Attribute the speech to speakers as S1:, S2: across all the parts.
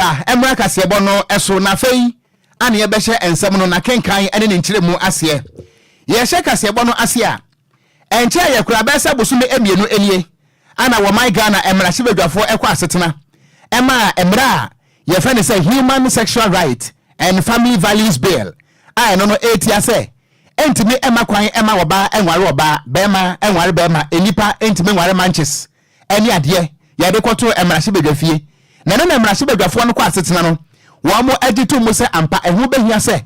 S1: Akwaaba mmra kaseɛbɔ no so, na afei ana yɛbɛhyɛ nsɛm no n'akenkan ne ne nkyerɛmu aseɛ. Yɛhyɛ kaseɛbɔ no ase a, ɛnkyɛɛ yɛ koraa bɛyɛ sɛ bosome mmienu nie ana wɔman Ghana mmarahyɛbadwafoɔ ɛkɔ asetena ɛma mmara a yɛfrɛ no sɛ Human Sexual Right and Family Values Bill a ɛno no ɛretia sɛ ɛntumi ɛma kwan ɛma ɔbaa ɛnware ɔbaa, bɛrima ɛnware bɛrima, nnipa ɛntumi nware manches ɛne adeɛ yɛde kɔto mmarahyɛbadwa fie. Na ɛno na mmarahyɛbadwafoɔ no kɔ asetena no wɔn mo agye to mu sɛ ampa ɛho bɛhia sɛ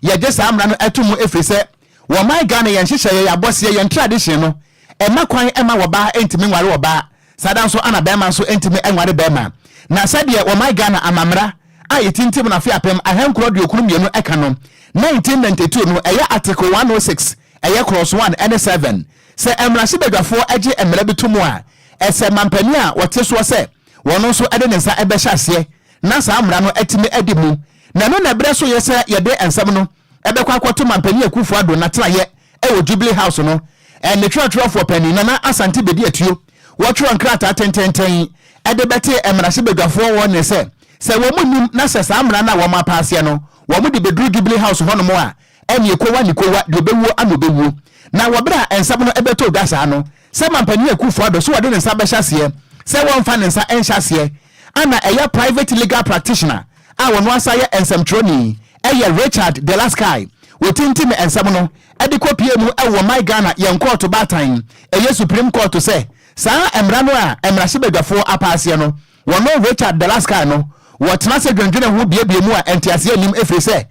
S1: yɛgye saa mmara no ɛto mu, ɛfiri sɛ wɔman Ghana yɛn hyehyɛ yɛ abɔseɛ, yɛn tradition no ɛma kwan ɛma wɔbaa ɛntumi nware ɔbaa, saa da nso ana bɛrima nso ɛntumi ɛnware bɛrima. Na sɛdeɛ wɔman Ghana amammerɛ a yɛtintim no afe 1992 ɛka no, 1992 no, ɛyɛ Article 106 ɛyɛ clause 1 ɛne 7 sɛ mmarahyɛbadwafoɔ agye mmara bi to mu a, ɛsɛ mampanin a wɔte soɔ sɛ wɔn nso de ne nsa ɛbɛhyɛ aseɛ na saa mmara no atumi adi mu. Na ɛno na ɛberɛ so yɛ sɛ yɛde nsɛm no ɛbɛkɔ akɔto mampanin Akufo Addo n'atenaeɛ ɛwɔ Jubilee House no, ɛne twerɛtwerɛfoɔ panin Nana Asante Bediatuo wɔtwerɛ nkrataa tententen ɛde bɛte mmarahyɛbadwafoɔ wɔ ne sɛ sɛ wɔn mu nim na sɛ saa mmara no a wɔn apaaseɛ no wɔn de bɛduru Jubilee House hɔnom a, ɛne ekowa ne kowa deɛ ɔbɛwuo ana ɔbɛwuo. Na wɔberɛ a nsɛm no ɛbɛtɔ dwa saa no sɛ mampanin Akufo Addo so wɔde ne nsa bɛhyɛ aseɛ sɛ wɔmfa ne nsa nhyɛ aseɛ ana ɛyɛ private legal practitioner a wɔn asa yɛ nsɛmtwerɛni ɛyɛ Richard Delasky wɔtintim nsɛm no ɛde kɔpie mu ɛwɔ my Ghana yɛn kɔɔto baatan ɛyɛ Supreme Court sɛ saa mmara no a mmarahyɛbadwafoɔ apaaseɛ no, wɔno Richard Delasky no wɔtena sɛ dwendwene ho biebie mu a nteaseɛ anim, ɛfiri sɛ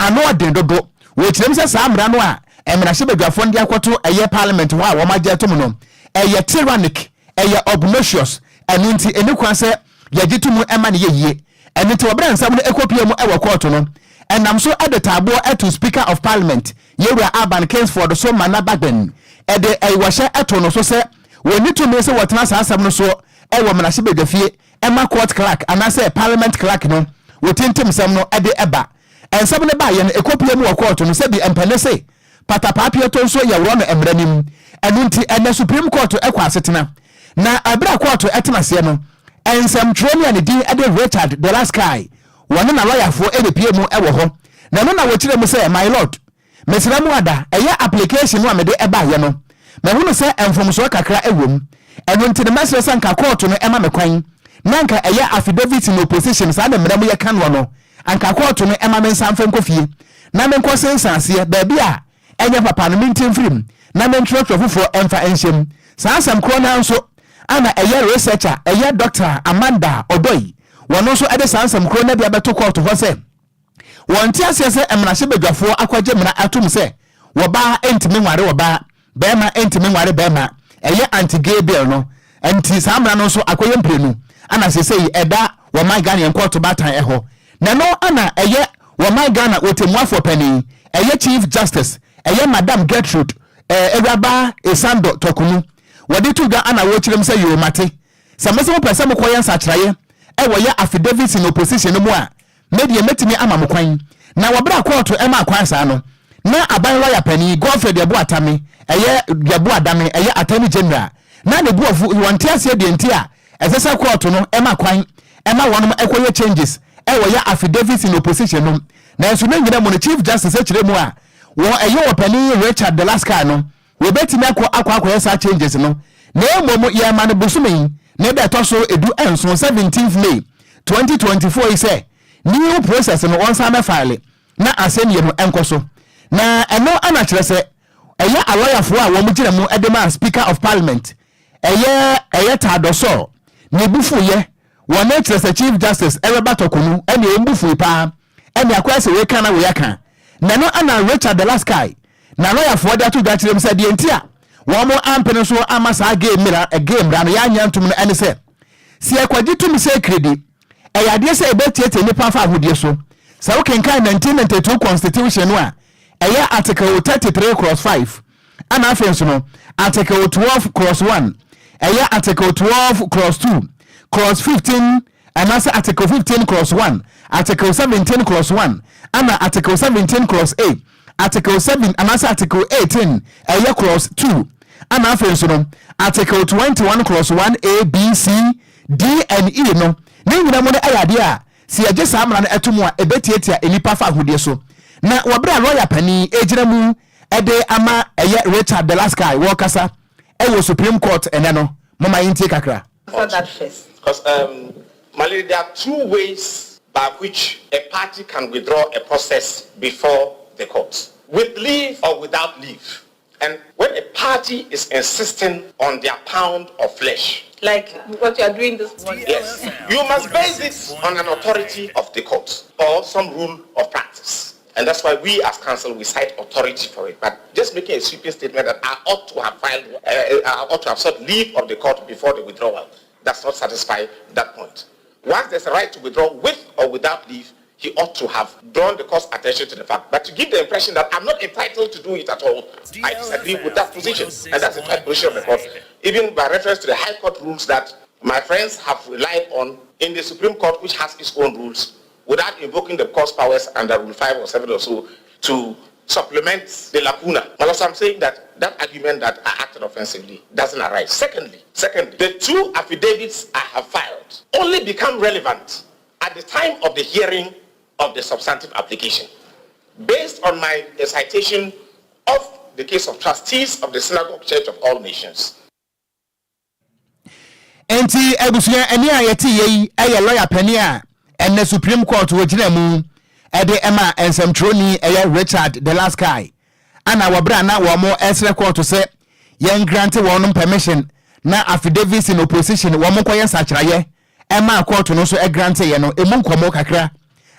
S1: ano ɔden dodo. Wɔkyerɛm sɛ saa mmara no a mmarahyɛbadwafoɔ no de akɔto ɛyɛ Parliament hɔ a wɔn agye atom no ɛyɛ tyrannic, ɛyɛ obnoxious, ɛno nti ɛni kwan sɛ yɛgye to mu ɛma no yɛ yie. Ɛno nti wɔbrɛ nsɛm no ɛkɔpie mu ɛwɔ kɔɔto no, ɛnam so ɛde taaboɔ ɛto Speaker of Parliament Yɛwura Alban Kingsford so Mana Bagbin ɛde ɛwɔhyɛ ɛto no so sɛ wɔni tumi sɛ wɔtena saa asɛm no so ɛwɔ mmarahyɛbadwafie ɛma court clerk anaasɛ Parliament clerk no wɔtintim nsɛm no ɛde ɛba. Nsɛm no baayɛ no ɛkɔpie mu wɔ kɔɔto no sɛbi mpɛne se patapaa to nso yɛworɔ no mmerɛ nim. Ɛno nti ɛnɛ Supreme Court ɛkɔ asetena, na ɛberɛ a kɔɔto ɛtena aseɛ no, nsɛmtwerɛni a ne din ɛde Richard Delasky wɔne na lɔyafoɔ ɛbɛpie mu ɛwɔ hɔ. Na ɛno na wɔkyerɛ mu sɛ, "My lord, mesrɛ mu ada ɛyɛ application no a mede ɛbaayɛ no, mahunu sɛ mfomsoɔ kakra ɛwɔ mu. Ɛno nti no mɛsrɛ sɛ nka kɔɔto no ɛma me kwan na nka ɛyɛ affidavit in opposition, saa na mmerɛ mu yɛka noɔ no, anka kɔɔto no ɛma me nsa mfa nkɔ fie na menkɔ sensan aseɛ baabi a ɛnyɛ papa no menti mfirim na mentwerɛtwerɛ foforɔ ɛmfa nhyɛ mu." Saa asɛm korɔ no nso ana ɛyɛ researcher ɛyɛ Dr Amanda Ɔdɔyi, wɔn nso ɛde saa nsɛm korɔ no de abɛto kɔɔto hɔ sɛ wɔn te aseɛ sɛ mmarahyɛbadwafoɔ akɔgye mmara atom sɛ wɔbaa ntumi nware wɔbaa, bɛrima ntumi nware bɛrima, ɛyɛ anti-gay bill no. Nti saa mmara no nso akɔyɛ mprenu ana sesei ɛda wɔman Ghana yɛn kɔɔto baatan ɛhɔ. Na ɛno ana ɛyɛ wɔman Ghana wɔtɛmuafoɔ panin ɛyɛ Chief Justice ɛyɛ Madam Gertrude Ewuraba Esando Tɔkunu wɔde to dwa ana wɔkyerɛ mu sɛ yoromate sɛ mo sɛ mopɛ sɛ mokɔyɛ nsakyerɛeɛ ɛwɔ yɛ affidavit in opposition no mu a, medeɛ mɛtumi ama mo kwan. Na wɔberɛ a kɔɔto ɛma kwan saa no, na aban lɔya panin Godfred Yeboah Dame, ɛyɛ Yeboah Dame, ɛyɛ Attorney General, na ne buɔfo wɔnte aseɛ deɛ nti a ɛsɛ sɛ kɔɔto no ɛma kwan ɛma wɔnom ɛkɔyɛ changes ɛwɔ yɛ affidavit in opposition no. Nanso ne nyina mu no, Chief Justice akyerɛ mu a wɔ ɛyɛ wɔ panin Richard Delasky no wɔbɛtumi akɔ akɔyɛ saa changes no, na mmom yɛma no bosome yi ne da ɛtɔ so 17, 17th May 2024 yi, sɛ new process no wɔnsan bɛfile na asɛnniɛ no ɛnkɔ so. Na ɛno ana kyerɛ sɛ ɛyɛ alɔyafoɔ a wɔn gyina mu de ma Speaker of Parliament ɛyɛ Tadɔsɔ ne bufuyɛ wɔn kyerɛ sɛ Chief Justice ɛrɛba Tɔkunu ɛne wɔn bufui paa ɛne akɔyɛ sɛ wɔka na wɔyɛ na ɛno ana Richard Delasky na lɔyafoɔ de ato dwa kyerɛ mu sɛ deɛ nti a wɔn mo ampene so ama saa gay mmara no yɛanya ntom no ɛne sɛ si ɛkɔgye tum sɛ kiredi ɛyɛ adeɛ sɛ ɛbɛtiatia nipa afa ahodie so. Sɛ wokenkan 1992 Constitution no a, ɛyɛ Article 33 clause 5, ana afei nso no Article 12 clause 1, ɛyɛ Article 12 clause 2, clause 15, anaasɛ Article 15 clause 1, Article 17 clause 1, ana Article 17 clause 8, Article 7 anaasɛ Article 18 ɛyɛ clause 2, ana afei nso no Article 21 clause 1 A, B, C, D and E no, ne nyina mu no ɛyɛ adeɛ a Sɛ yɛgye saa mmara no to mu a, ɛbɛtiatia nnipa fawohodie so. Na wɔ berɛ a lɔya panin regyina mu de ama ɛyɛ Richard Delaskay wɔrekasa wɔ Supreme Court ɛnnɛ no, momma yɛntie kakra.
S2: Answer that first.
S3: Because um, Maliri, there are two ways by which a party can withdraw a process before the court, with leave or without leave. And when a party is insisting on their pound of flesh,
S2: Like what you are doing this morning.
S3: Yes. You must base it on an authority of the court or some rule of practice. And that's why we as counsel, we cite authority for it. But just making a sweeping statement that I ought to have filed, I ought to have sought leave of the court before the withdrawal, does not satisfy that point. Once there's a right to withdraw with or without leave, he ought to have drawn the court's attention to the fact. But to give the impression that I'm not entitled to do it at all, I disagree with that position. And that's the right position of the court. Even by reference to the High Court rules that my friends have relied on in the Supreme Court, which has its own rules, without invoking the court's powers under Rule 5 or 7 or so to supplement the lacuna. But also I'm saying that that argument that I acted offensively doesn't arise. Secondly, the two affidavits I have filed only become relevant at the time of the hearing of the substantive application. Based on my citation of the case of trustees of the Synagogue Church of All Nations.
S1: Enti abusua, ɛne a yɛte yɛ yi ɛyɛ lɔya panin a ɛnɛ Supreme Court wɔgyina mu ɛde ɛma nsɛmtwerɛni ɛyɛ Richard Delaskay ana wɔberɛ a na wɔn ɛsrɛ court sɛ yɛn grant wɔn permission na affidavits in opposition wɔn nkɔyɛ nsakyerɛeɛ ɛma court no nso ɛgrant yɛ no, emu nkɔmɔ kakra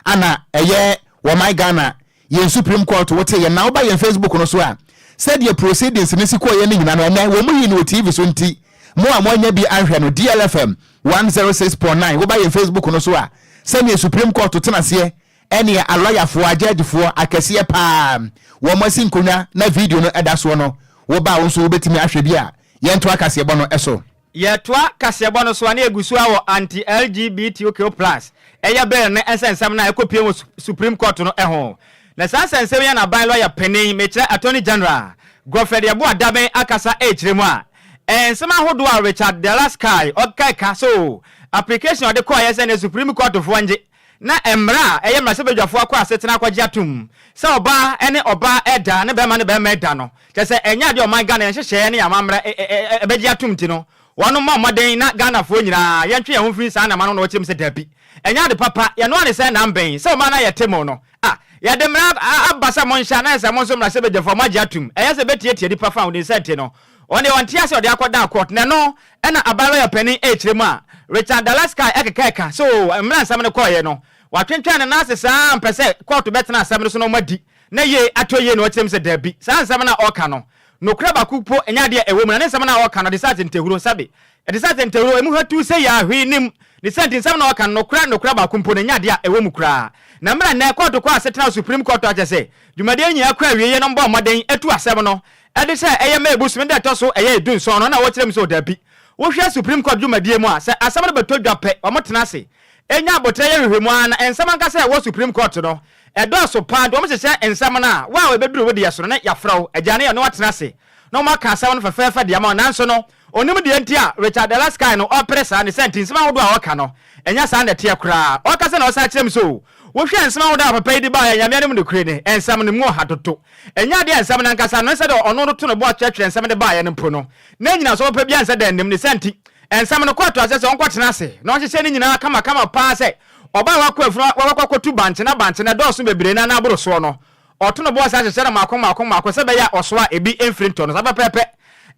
S1: ana ɛyɛ wɔman Ghana yɛn Supreme Court wote yɛn. Na woba yɛn Facebook no so a, sɛdeɛ proceedings no si kɔɔ yɛn no nyina no, ɛnɛ wɔn mu yi no wɔ TV so, nti mo a moanya bi ahwɛ no, DLFM 106.9, woba yɛn Facebook no so a, sɛdeɛ Supreme Court tena aseɛ ɛne alɔyafoɔ, agyɛgyefoɔ akɛseɛ paa wɔn asi nkonnwa na video no ɛda soɔ no, woba a wo nso wobɛtumi ahwɛ bi a yɛnto akaseɛbɔ no ɛso.
S4: Yɛtoa kaseɛbɔ no so a, ne egu so a wɔ anti LGBTQ+ ɛyɛ bill ne nsɛnsɛm no a ɛkɔpie wɔ Supreme Court no ɛho. Na saa nsɛnsɛm yi n'aban lɔya panin, mekyerɛ Attorney General Godfred Yeboah Dame, akasa ɛrekyerɛ mu a nsɛm ahodoɔ a Richard Delaskay ɔka ka so application a ɔde kɔɔ yɛ sɛ ne Supreme Court foɔ ngye na mmerɛ a ɛyɛ mmarahyɛbadwafoɔ akɔ asetena akɔgye atom sɛ ɔbaa ne ɔbaa ɛda ne bɛrima ne bɛrima ɛda no, kyerɛ sɛ ɛnyɛ adeɛ ɔman Ghana yɛnhyehyɛeɛ ne yɛn amammerɛ ɛbɛgye atom, ti no wɔn mmɔ mmɔden na Ghanafoɔ nyinaa yɛntwe yɛn ho firi saa nama no. Na wɔkyerɛ mu sɛ dabi, ɛnyɛ ade papa. Yɛno ane sɛ nam bɛn sɛ ɔman no ayɛ te mu no a yɛde mmara aba sɛ monhyɛ na sɛ mo nso mmarahyɛbadwafoɔ moagye atom, ɛyɛ sɛ bɛtiatia nipa fa wode nsa nti no, ɔne ɔnte ase ɔde akɔda court. Na ɛno ɛna aban lɔya panin ɛrekyerɛ mu a Richard Dalaska ɛkeka ɛka so mmara nsɛm no kɔɔyɛ no, watwentwɛn ne nan ase saa mpɛ sɛ court bɛtena asɛm no so na ɔma na yie atɔ yie. Na ɔkyerɛ mu sɛ dabi, saa nsɛm no a ɔka no, nokora baako po ɛnyɛ adeɛ ɛwɔ mu, na ne nsɛm no a ɔka no de sɛ atentahuro sɛbe ɛde sɛ atentahuro emu hatu sɛ yɛ ahwee nim ne sɛ nti nsɛm na ɔka no, nokora nokora baako mpo no ɛnyɛ adeɛ a ɛwɔ mu koraa. Na mmerɛ nnɛ court kɔ asetena Supreme Court akyɛ sɛ dwumadeɛ nyinaa kɔ awieɛ no, mbɔ mmɔden atu asɛm no ɛde sɛ ɛyɛ May bosome de ɛtɔ so ɛyɛ 17 no, na wɔkyerɛ mu sɛ ɔdabi, wohwɛ Supreme Court dwumadie mu a, sɛ asɛm no bɛtɔ dwa pɛ, wɔn tena ase ɛnya abotire yɛ hwehwɛ mu ara. Na nsɛm ankasa ɛwɔ Supreme Court no ɛdɔɔso paa, nti wɔn hyehyɛ nsɛm no a wo a wɔbɛduru wo deɛ so no ne yɛafrɛ wo agya ne yɛ ne watena ase na wɔn aka asɛm no fɛfɛɛfɛ deɛ ama. Nanso no onim deɛ nti a Richard Delaskay no ɔpere saa ne sɛ nti nsɛm ahodoɔ a ɔka no ɛnyɛ saa na ɛteɛ koraa. Ɔka sɛ na ɔsan kyerɛ mu so wohwɛ nsɛm ahodoɔ a papa yi de baeɛ, Nyame anim nokure ne nsɛm no mu ɔha dodo, ɛnyɛ adeɛ nsɛm no ankasa no sɛ deɛ ɔno no to no bo akyerɛkyerɛ nsɛm de baeɛ no mpo no na nyina so papa bia nsɛ dɛ nnim ne sɛ nti nsɛm no kɔɔto asɛ sɛ ɔnkɔtena ase na ɔhyehyɛ no nyinaa kamakama paa sɛ ɔbaa wakɔ afunu wakɔ akɔtu bankye na bankye na dɔɔso bebree na n'aboro soɔ no, ɔto no boɔ sɛ ahyehyɛ no maako maako maako sɛ bɛyɛ a ɔso a ebi mfiri ntɔ no saa pɛpɛɛpɛ,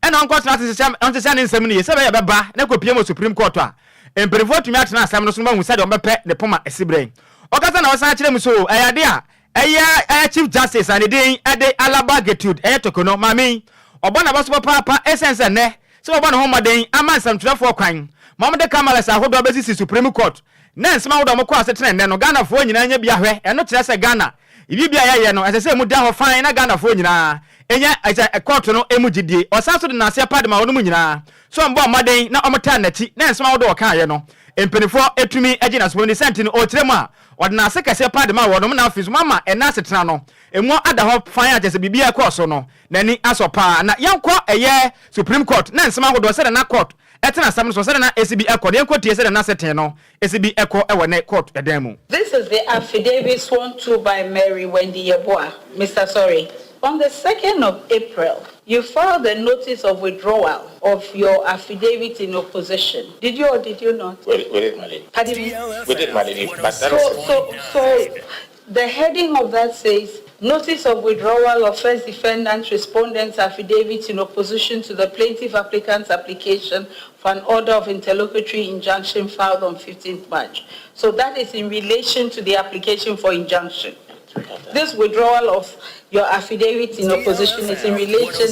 S4: ɛna ɔnkɔtena ase hyehyɛ ɔnhyehyɛ ne nsɛm no yie sɛ bɛyɛ bɛba na kɔpie mu Supreme Court a mpanimfoɔ atumi atena asɛm no so no mahu sɛdeɛ ɔmbɛpɛ ne poma asi berɛ. Ɔkasa na ɔsan kyerɛ mu so ɛyɛ ade a ɛyɛ Chief Justice a ne din ɛde Alaba Gertrude ɛyɛ Torkornoo maame yi, ɔbɔ n'aba so papaapa ɛsiane sɛ nnɛ sɛ wɔbɔ ne ho mmɔden ama nsɛmtwerɛfoɔ kwan ma wɔde cameras ahodoɔ bɛsisi Supreme Court na nsɛm ahodoɔ a wɔkɔ asetena nnɛ no Ghanafoɔ nyinaa nya bi ahwɛ. Ɛno kyerɛ sɛ Ghana biribi a yɛyɛ no ɛsɛ sɛ emu da hɔ fan na Ghanafoɔ nyinaa ɛnya ɛsɛ court no emu gyidie. Ɔsan so de n'aseɛ pa de ma wɔn mu nyinaa so ɔmbɔ mmɔden na ɔmo taa n'akyi na nsɛm ahodoɔ ɔkaeɛ no. mpanimfoɔ etumi gye n'aso ne sɛnti no ɔkyerɛ mu a ɔde n'ase kɛseɛ paa de ma wɔnom na afei so mama ɛna asetena no emu ada hɔ fan a kyerɛ sɛ biribi a ɛkɔɔ so no n'ani asɔ paa. Na yɛnkɔ ɛyɛ Supreme Court na nsɛm ahodoɔ sɛdeɛ na court ɛtena asɛm no so, sɛdeɛ na esi bi ɛkɔ no, yɛnkɔ tie sɛdeɛ na sɛtɛn no esi bi ɛkɔ ɛwɔ ne court ɛdan mu.
S2: This is the affidavit sworn to by Mary Wendy Yeboah. Mr. Sorry. On the 2nd of April, you filed a notice of withdrawal of your affidavit in opposition. Did you or did you not?
S3: We did, my lady.
S2: Pardon me?
S3: We did, my lady. But that
S2: So,
S3: is
S2: so the heading of that says, "Notice of withdrawal of first defendant respondent's affidavit in opposition to the plaintiff applicant's application for an order of interlocutory injunction filed on 15th March." So that is in relation to the application for injunction. This withdrawal of your affidavit in opposition is in relation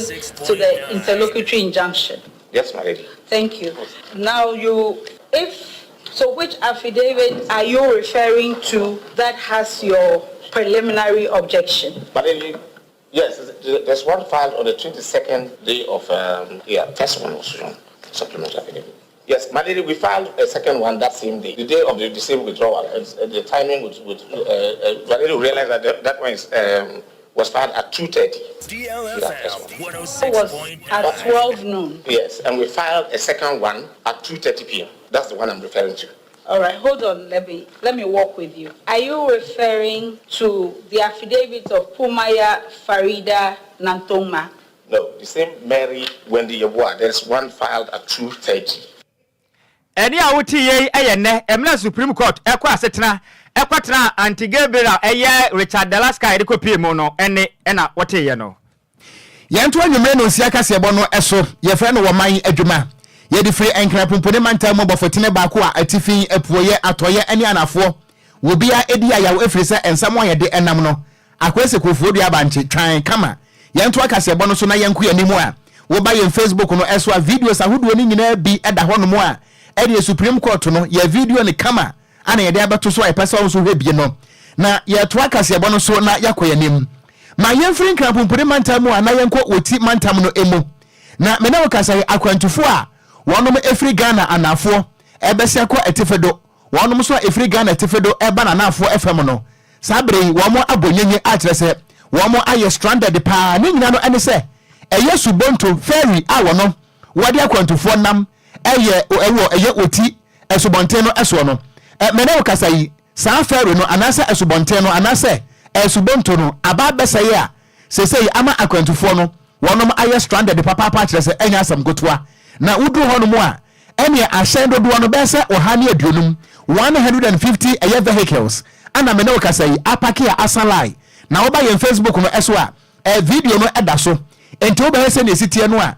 S2: to the interlocutory injunction.
S3: Yes, my lady.
S2: Thank you. Now you, if, so which affidavit are you referring to that has your preliminary objection?
S3: My lady, yes, there's one filed on the 22nd day of, yeah, first one was shown, supplementary affidavit. Yes, my lady, we filed a second one that same day, the day of the same withdrawal. And the timing would, my lady realized that that one was filed at 2:30.
S5: DLFM
S2: It was at 12 noon.
S3: Yes, and we filed a second one at 2:30 p.m. That's the one I'm referring to.
S2: All right, hold on, let me walk with you. Are you referring to the affidavit of Pumaya Farida Nantoma?
S3: No, the same Mary Wendy Yeboah. There's one filed at 2:30.
S4: Ɛne a wote yei ɛyɛ nnɛ ɛmena Supreme Court ɛkɔ asetena ɛkɔtena anti-gay bill a ɛyɛ Richard Delaska yɛde kɔpie mu no, ɛne ɛna wɔteyɛ no.
S1: Yɛnto anwummerɛ no nsia kaseɛbɔ no ɛso. Yɛfrɛ no Wɔman Adwuma. Yɛde firi Nkrapompone mantam mu bɔfotene baako a atifi, apuoyɛ, atɔyɛ ne anafoɔ wɔbia ɛdi ayaw ɛfiri sɛ nsɛm a yɛde ɛnam no akɔɛsɛ kofuo dua abankye twan kama. Yɛnto akaseɛbɔ no so na yɛnko yɛn anim a woba yɛn Facebook no ɛso a, videos ahodoɔ no nyinaa bi ɛda hɔnom a ɛdeɛ Supreme Court no yɛ video no kama ana yɛde abɛto so a yɛpɛ sɛ wo nso hwɛ bie no. Na yɛtoa kaseɛbɔ no so na yɛakɔ yɛn anim. Ma yɛmfiri Nkrapompone mantam mu a na yɛnkɔ Wɔti mantam no mu. Na me ne wo kasa yi, akwantufoɔ a wɔnom ɛfiri Ghana anafoɔ ɛbɛsɛ kɔ atifi do, wɔnom nso a ɛfiri Ghana atifi do ɛba n'anafoɔ ɛfam no, saa bere yi wɔn abɔ nyenye akyerɛ sɛ wɔn ayɛ stranded paa. Ne nyinaa no ɛne sɛ ɛyɛ subonto ferry a wɔno wɔde akwantufoɔ nam ɛyɛ ɛwɔ ɛyɛ Oti ɛsubɔnten no ɛsoɔ no ɛ mene wo kasa yi, saa ferry no anaasɛ ɛsubɔnten no anaasɛ ɛsubonto no aba abɛsɛe a sesei ama akwantufoɔ no wɔnom ayɛ stranded papaapa, kyerɛ sɛ ɛnyɛ asɛm ketewa. Na woduru hɔnom a, ɛneɛ ahyɛn dodoɔ no bɛyɛ sɛ 150, 150 ɛyɛ vehicles ana mene wo kasa yi apark a asa line. Na woba yɛn Facebook no ɛso a, video no ɛda so, nti wobɛhwɛ sɛ ne ɛsi teɛ no a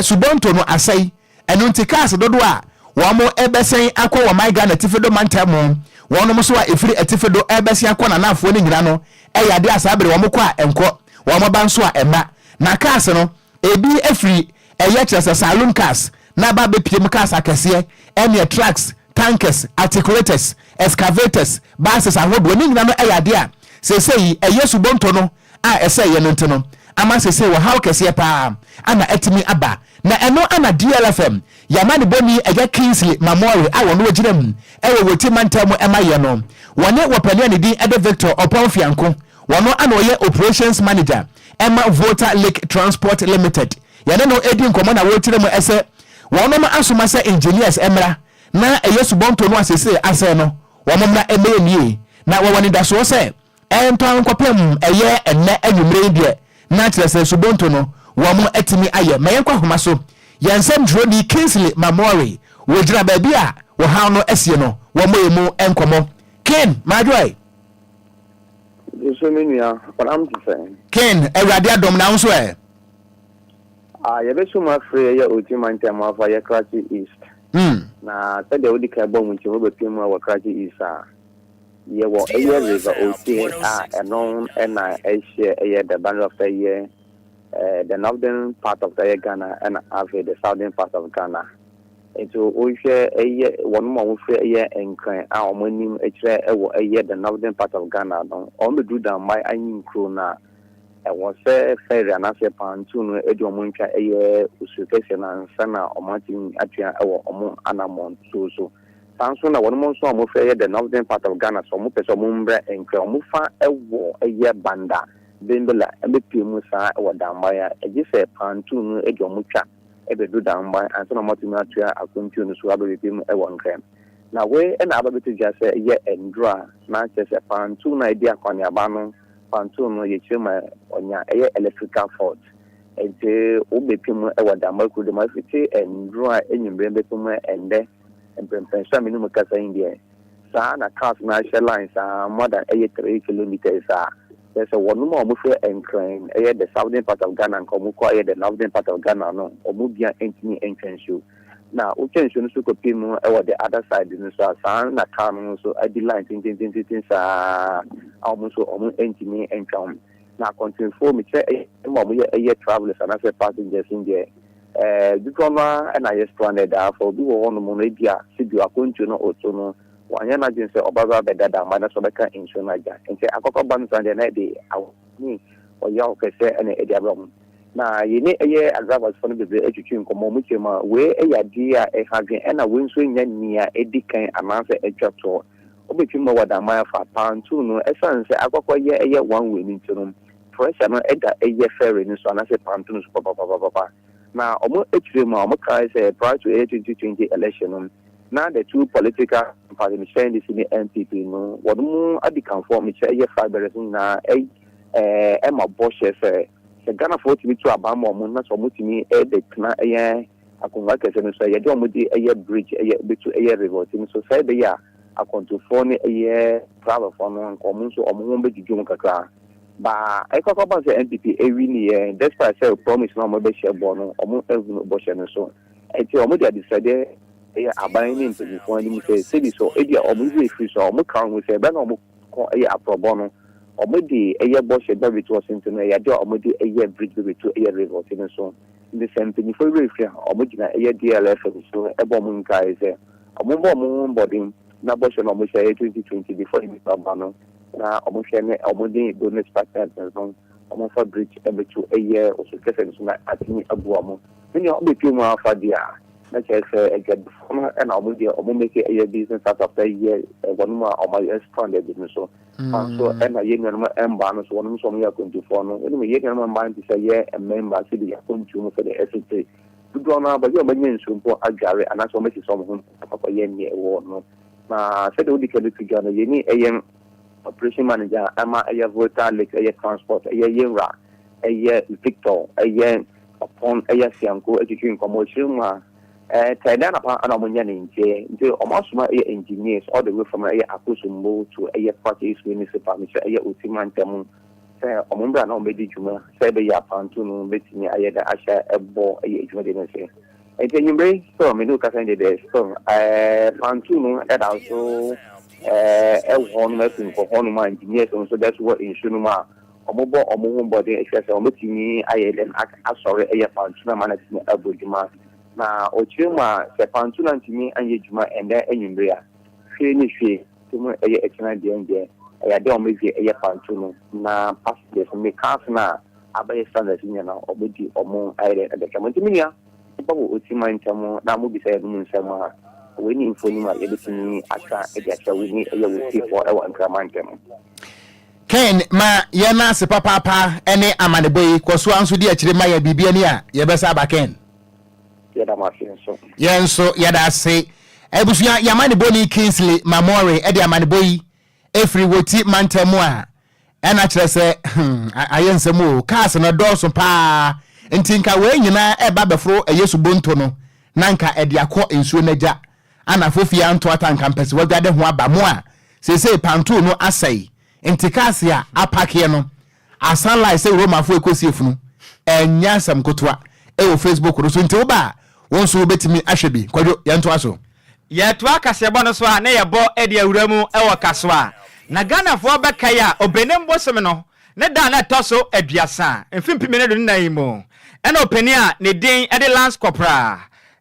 S1: subonto no asɛe. Ɛno nti cars dodoɔ a wɔn ɛbɛsɛn akɔ wɔ man Ghana atifi do mantam mu, wɔn nso a ɛfiri atifi do ɛbɛsɛn akɔ nanafoɔ no nyina no, ɛyɛ adeɛ a saa bere wɔn kɔ a ɛnkɔ, wɔn ba nso a ɛma. Na cars no ebi efiri ɛyɛ kyerɛ sɛ saloon cars na aba abɛpie mu cars akɛseɛ, ɛneɛ trucks, tankers, articulators, excavators, buses ahodoɔ ne nyina no ɛyɛ adeɛ a seesei ɛyɛ subonto no a ɛsɛ yɛ no nti no ama seesei wɔ haw kɛseɛ paa ana ɛtumi aba. Na ɛno ana DLFM yama ne bɔni ɛyɛ Kingsley Mamori a wɔn gyina mu ɛwɔ Wɔti mantam mu ɛma yɛ no, wɔne wɔpani a ne din ɛde Victor Ɔpɔn Fianko, wɔn ana ɔyɛ operations manager ɛma Volta Lake Transport Limited, yɛne no edi nkɔmɔ na wɔrekyerɛ mu ɛsɛ wɔn asoma sɛ engineers ɛmra na ɛyɛ subɔnto no asese asɛn no wɔn mmra ɛmɛyɛ nie. Na wɔwɔ nidasoɔ sɛ ɛntɔ nkɔpem ɛyɛ ɛnɛ anwummerɛ yi deɛ na kyerɛ sɛ subonto no wɔn atumi ayɛ. Ma yɛnkɔ ahoma so, yɛn nsɛm twerɛni Kingsley Mamori wɔgyina baabi a wɔhaw no asie no, wɔn yɛ mu nkɔmɔ. Ken Madwoe.
S6: Nso me nua, ɔnam te sɛ.
S1: Ken, Awurade adom, na wo nso ɛ?
S6: Ah, yɛbɛso mu afiri ɛyɛ Oti mantam afa yɛ Krachi East. Na sɛdeɛ wodi kan bɔ mu nti wobɛpie mu wɔ Krachi East a, yɛwɔ ɛyɛ River Oti a ɛno ɛna ɛhyɛ ɛyɛ the boundary of ɛyɛ the northern part of ɛyɛ Ghana ɛna afei the southern part of Ghana. Nti wohwɛ ɛyɛ wɔn a wɔfiri ɛyɛ Nkran a wɔn anim kyerɛ ɛwɔ ɛyɛ the northern part of Ghana no, wɔn bɛduru Dambai anyi nkuro no a, ɛwɔ sɛ ferry anaasɛ pontoon no de wɔn ntwa ɛyɛ osuo kɛseɛ no ansa na wɔn atumi atua ɛwɔ wɔn anammɔntuo so. Saa nso na wɔnom nso a wɔfiri ɛyɛ the northern part of Ghana sɛ wɔpɛ sɛ wɔn mbrɛ Nkran wɔn fa wɔ ɛyɛ Banda, Bimbilla ɛbɛpue mu saa wɔ Damban a, ɛgye sɛ pantuu no de wɔn twa bɛduru Damban ansa na wɔatumi atoa akwantuo no so abɛbɛpue mu wɔ Nkran. Na wei na aba bɛto dwa sɛ ɛyɛ nnuro a na kyerɛ sɛ pantuu no a ɛdi akɔneaba no pantuu no yɛkyerɛ mu a ɔnya ɛyɛ electrical fault. Nti wobɛpue mu wɔ Damban kuro dɛm afiti nnuro a anwummerɛ bɛpue mu ɛndɛ Mprempren so a me ne mo kasa yi deɛ, saa na cars no ahyɛ line saa more than ɛyɛ 3 kilometres a kyerɛ sɛ wɔnom a wɔfiri Nkran, ɛyɛ the southern part of Ghana, nka wɔn kɔ ɛyɛ the northern part of Ghana no, wɔn bia ntumi ntwa nsuo. Na wotwa nsuo no so kɔpie mu ɛwɔ the other side no so a, saa na car no nso adi line tentententen saa a wɔn nso wɔn ntumi ntwa ho. Na akɔntenfoɔ, mekyerɛ ɛyɛ ma wɔyɛ ɛyɛ travellers anaasɛ passengers no deɛ, dodoɔ no ara ɛna yɛ stranded afa. Obi wɔ hɔnom no, ebi a sibi akwantuo no ɔto no, wanyɛ n'adwene sɛ ɔbɛba abɛda Damma na sɛ ɔbɛka nsuo no agya. Nti akɔkɔ ba no saa deɛ, na ɛde awo ne ɔyaw kɛseɛ ɛna ɛde abrɛ wɔn. Na yɛne ɛyɛ adriversfoɔ no bebree atwitwi nkɔmmɔ mu kyerɛ mu a, wei ɛyɛ adeɛ a ɛha adwene, ɛna wei nso nya nea ɛdi kan anaasɛ atwa toɔ. Wobɛtumi ma wɔ Damma afa pantuu no, ɛsiane sɛ akɔkɔ yɛ ɛyɛ one way no nti no, pressure no ɛda ɛyɛ ferry no so anaasɛ pantuu no so papapapapa. Na ɔmo akyire mu a, ɔmo kae sɛ prior to ɛyɛ 2020 election no, na the two political party, mekyerɛ NDC ne NPP no, wɔn mu adikanfoɔ, mekyerɛ ɛyɛ flag bearers nyinaa, ɛma bɔhyɛ sɛ Ghanafoɔ tumi to aban ma ɔmo na sɛ ɔmo tumi ɛbɛtena ɛyɛ akonnwa kɛse no so, yɛde ɔmo de ɛyɛ bridge ɛyɛ bɛtu ɛyɛ river no so sɛ ɛbɛyɛ a akwantufoɔ ne ɛyɛ travelfoɔ no, nka ɔmo nso ɔmo ho bɛdwidwi mu kakra. Ba ɛkɔkɔ ba sɛ NPP ewi ne yɛ, despite sɛ promise na ɔmo bɛhyɛ bɔ no, ɔmo ehunu bɔhyɛ no so. Nti ɔmo de adesrɛdeɛ ɛyɛ aban ne mpanyinfoɔ anim sɛ sɛbi so ebi a ɔmo werɛ firi so a, ɔmo ka ho sɛ ɛbɛn na ɔmo kɔ ɛyɛ aprɔbɔ no, ɔmo de ɛyɛ bɔhyɛ bɛbi to ɔso. Nti no ɛyɛ adeɛ a ɔmo de ɛyɛ bridge bɛbi to ɛyɛ river ti no so. Nti sɛ mpanyinfoɔ werɛ firi a, ɔmo gyina ɛyɛ DLFM so ɛbɔ ɔmo nkae sɛ ɔmo bɔ ɔmo ho mbɔden na bɔhyɛ na ɔmo hyɛ ɛyɛ 2020 before ebi ba no, na ɔmo hwɛ ne ɔmo de donors partners no, ɔmo fa bridge ɛbɛto ɛyɛ osu kɛsɛ no so na atumi abu ɔmo. Ne nea ɔbɛpie mu afa deɛ a, na kyerɛ sɛ adwadifoɔ no ɛna ɔmo deɛ ɔmo make ɛyɛ business out of ɛyɛ wɔn mu a ɔmo ayɛ stranded no so. Nso ɛna yɛn nuanom mbaa no so, wɔn nso ɔmo yɛ akwantufoɔ no. Ɛnum yɛn nuanom mbaa no te sɛ yɛ mmɛmba sɛ de akwantuo mu sɛdeɛ ɛsete dodoɔ no abɛgye ɔmo anya nsuo mpo adware anaasɛ ɔmo asisi ɔmo ho akɔkɔ yɛ nea ɛwɔ no. Na sɛdeɛ wodi kan to dwa no, yɛni ɛyɛ operation manager ɛma ɛyɛ Volta Lake ɛyɛ transport, ɛyɛ yɛnwura ɛyɛ Victor ɛyɛ Ɔpɔn ɛyɛ Sianko, atwitwi nkɔmɔ akyire mu a, tɛɛdɛ anapa ɛna ɔmo nya ne nkyɛn. Nti ɔmo asoma ɛyɛ engineers all the way from ɛyɛ Akosombo to ɛyɛ Krachi East Municipal, mekyerɛ ɛyɛ Oti mantam, sɛ ɔmo mbra na ɔmo bɛdi dwuma sɛ ɛbɛyɛ apanto no bɛtumi ayɛ dɛ ahyɛ ɛbɔ ɛyɛ adwuma de no sɛ. Nti enyimire still me ne wo kasa yi deɛ, still panto no ɛda so ɛwɔ hɔnom afi nkɔ hɔnom a engineers nso da so wɔ nsuo no mu a ɔmo bɔ ɔmo ho mbɔden ehwɛ sɛ ɔmo tumi ayɛ dɛn asɔre ɛyɛ panto no ama no atumi abɔ dwuma. Na ɔkyerɛ mu a, sɛ panto no antumi anyɛ dwuma ɛndɛ anwummere a, hwee ne hwee te mu ɛyɛ ɛkyena deɛ deɛ ɛyɛ adeɛ a ɔmo gye ɛyɛ panto no na passengers ne cars no a abɛyɛ standard nyinaa, ɔmo di ɔmo ayɛ dɛ ɛbɛtwa mo. Nti me nua ba wɔ Oti mantam na mo bisa yɛn mu nsɛm a, wei ne mfonim a yɛbɛtumi atwa de akyerɛ wo ne ɛyɛ wɔ tiefoɔ ɛwɔ Nkrama ntam.
S1: Ken, ma yɛn ase papaapa ne amanebɔ yi. Kɔ so a nso di akyire ma yɛ biribi ani a yɛbɛsa aba, Ken.
S6: Yɛda mo ase nso.
S1: Yɛn nso yɛda ase. Abusua, yɛamanebɔ ni Kingsley Mamore de amanebɔ yi ɛfiri Wɔti mantam mu a, ɛna kyerɛ sɛ ayɛ nsɛm o. Cars no dɔɔso paa, nti nka wei nyinaa ɛba bɛforo ɛyɛ subonto no na nka ɛde akɔ nsuo no agya ana fofie anto ata nka mpɛsɛ wadwade ho aba mo a, seesei pantoo no asɛe, nti cars a apakeɛ no asan line sɛ Romafoɔ ɛkɔsie funu. Ɛnyɛ asɛm kotoa. Ɛwɔ Facebook no so, nti woba a, wo nso wobɛtumi ahwɛ bi. Kwadwo, yɛntoa so.
S4: Yɛtoa kaseɛbɔ no so a, ne yɛbɔ de awura mu wɔ Kasoa. Na Ghanafoɔ bɛkae a, Ɔbɛnem bosome no ne da a na ɛtɔ so 30 mfe 2024 yi mu ɛna ɔpanin a ne din de Lance Corporal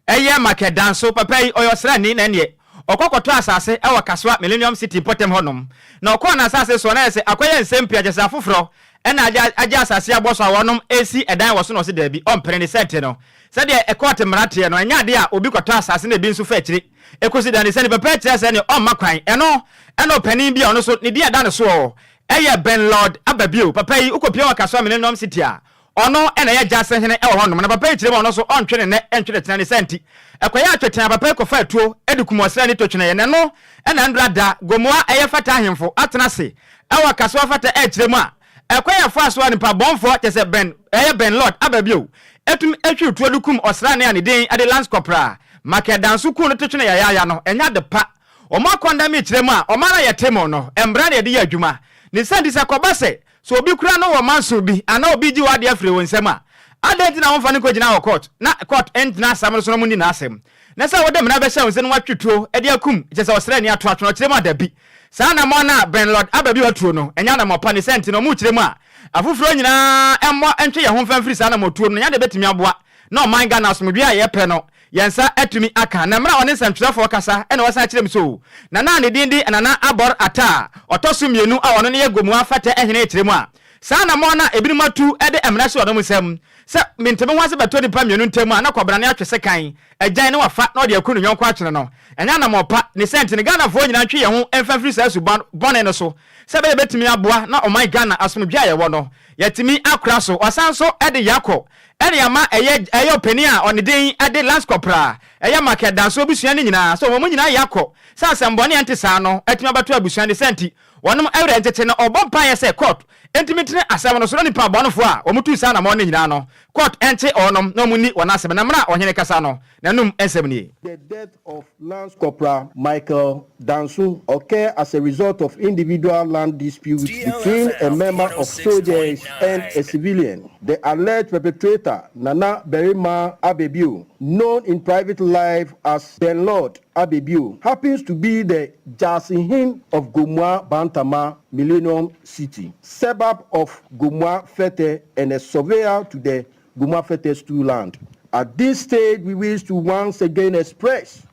S4: ɛyɛ Michael Danso, papa yi ɔyɛ ɔsraani na ɛneɛ ɔkɔ kɔtɔ asase wɔ Kasoa Millennium City mpɔtam hɔnom. Na ɔkɔɔ n'asase soɔ na ayɛ sɛ akɔyɛ nsɛm pii a kyerɛ sɛ afoforɔ na agye agye asase abɔ so a wɔnom resi ɛdan wɔ so na ɔse daabi ɔmpene ne sɛ nti no sɛdeɛ kɔɔte mmara teɛ no ɛnyɛ adeɛ a obi kɔtɔ asase na ebi nso fa akyire ɛkɔsi dan ne sɛ nipa pɛ kyerɛ sɛ ne ɔmma kwan ɛno ɛna ɔpanin bi a ɔno nso ne din a ɛda ne soɔ ɛyɛ Ben Lord Ababio papa yi wokɔpia wɔ Kasoa Millennium City a Ɔno na ɛyɛ Gyase hene wɔ hɔnom, na papa yi kyerɛ mu a ɔno nso ɔntwe ne nnɛ ntwe ne kyena ne saa nti, ɛkɔyɛ atwetwe a papa yi kɔfaa tuo de kum ɔsraani totweneeɛ, na ɛno na Ndra da Gomoa ɛyɛ Fata ahemfo atena ase wɔ Kasoa Fata ɛkyerɛ mu a ɛkwan a ɛfaa so a nipa bɔnfoɔ kyerɛ sɛ Ben ɛyɛ Ben Lord aba bio tumi hwirew tuo de kum ɔsraani a ne din de Lance Corporal Michael Danso kuu no totwene yayaaya no ɛnyɛ ade pa. Wɔn akɔndame kyerɛ mu a ɔman a yɛte mu no mmara na yɛde yɛ adwuma ne saa nti sɛ ɛkɔba sɛ Sɛ obi kura no wɔ manso bi anaa obi regye w'ade afiri wo nsam a, adɛn nti na womfa no nkɔgyina wɔ kɔɔt na kɔɔt ntena asɛm no so na wɔnni n'asɛm? Na sɛ wode mmara bɛhyɛ wo nsa na woatwe tuo de akum, kyerɛ sɛ ɔsraani ato atwene ɔkyerɛ mu a, dabi. Saa anammɔn no a Ben Lord Ababio atuo no, ɛnyɛ anammɔn pa. Ne saa nti no, wɔrekyerɛ mu a, afoforɔ nyinaa mmɔ ntwe yɛn ho mfa mfiri saa anammɔntuo no, na ɛnyɛ adeɛ a ɛbɛtumi aboa na ɔman Ghana asomdwoeɛ a yɛpɛ no Yɛn nsa atumi aka. Na mmerɛ a ɔne nsɛmtwerɛfoɔ kasa na wasan akyerɛ mu so, Nana a ne din de Nana Abor Atta a ɔtɔ so mmienu a ɔno ne yɛ Gomoa Fɛtɛ hene rekyerɛ mu a, saa anammɔn no a ebinom atu de mmara si wɔn nsam sɛ mente-me-ho-ase bɛtɔ nnipa mmienu ntam a na kɔbrane atwe sekan, agyan na wafa na ɔde aku ne yɔnko akyene no, ɛnyɛ anammɔn pa. Ne saa nti no, Ghanafoɔ nyinaa ntwe yɛn ho mfa mfiri saa su bɔne no so sɛ ɛbɛyɛ yɛbɛtumi aboa na ɔman Ghana asomdwoeɛ a yɛwɔ no, yɛatumi akora so. Ɔsan nso de Yɛakɔ Ɛne ama ɛyɛ ɛyɛ ɔpanin a ɔne din de Lance Corporal ɛyɛ Michael Danso abusua no nyinaa sɛ wɔn nyinaa yɛ akɔ sɛ asɛmbɔne a ɛnte saa no atumi abɛto abusua no saa nti wɔnom werɛ nkyekye na ɔbɔ mpaeɛ sɛ court ntumi ntene asɛm no so na nipa abɔnefoɔ a wɔn tuu saa anamɔn no nyinaa no court nkye wɔnom na wɔn nni wɔn asɛm na mmerɛ a ɔhene kasa no n'anum nsɛm nie.
S7: The death of Lance Corporal Michael Danso occurred as a result of individual land disputes between a member of soldiers and a civilian. The alleged perpetrator, Nana Berima Abebio, known in private life as Ben Lord Abebio, happens to be the Jasihin of Gomoa Bantama Millennium City, suburb of Gomoa Fete, and a surveyor to the Gomoa Fetteh Stool land. At this stage, we wish to once again express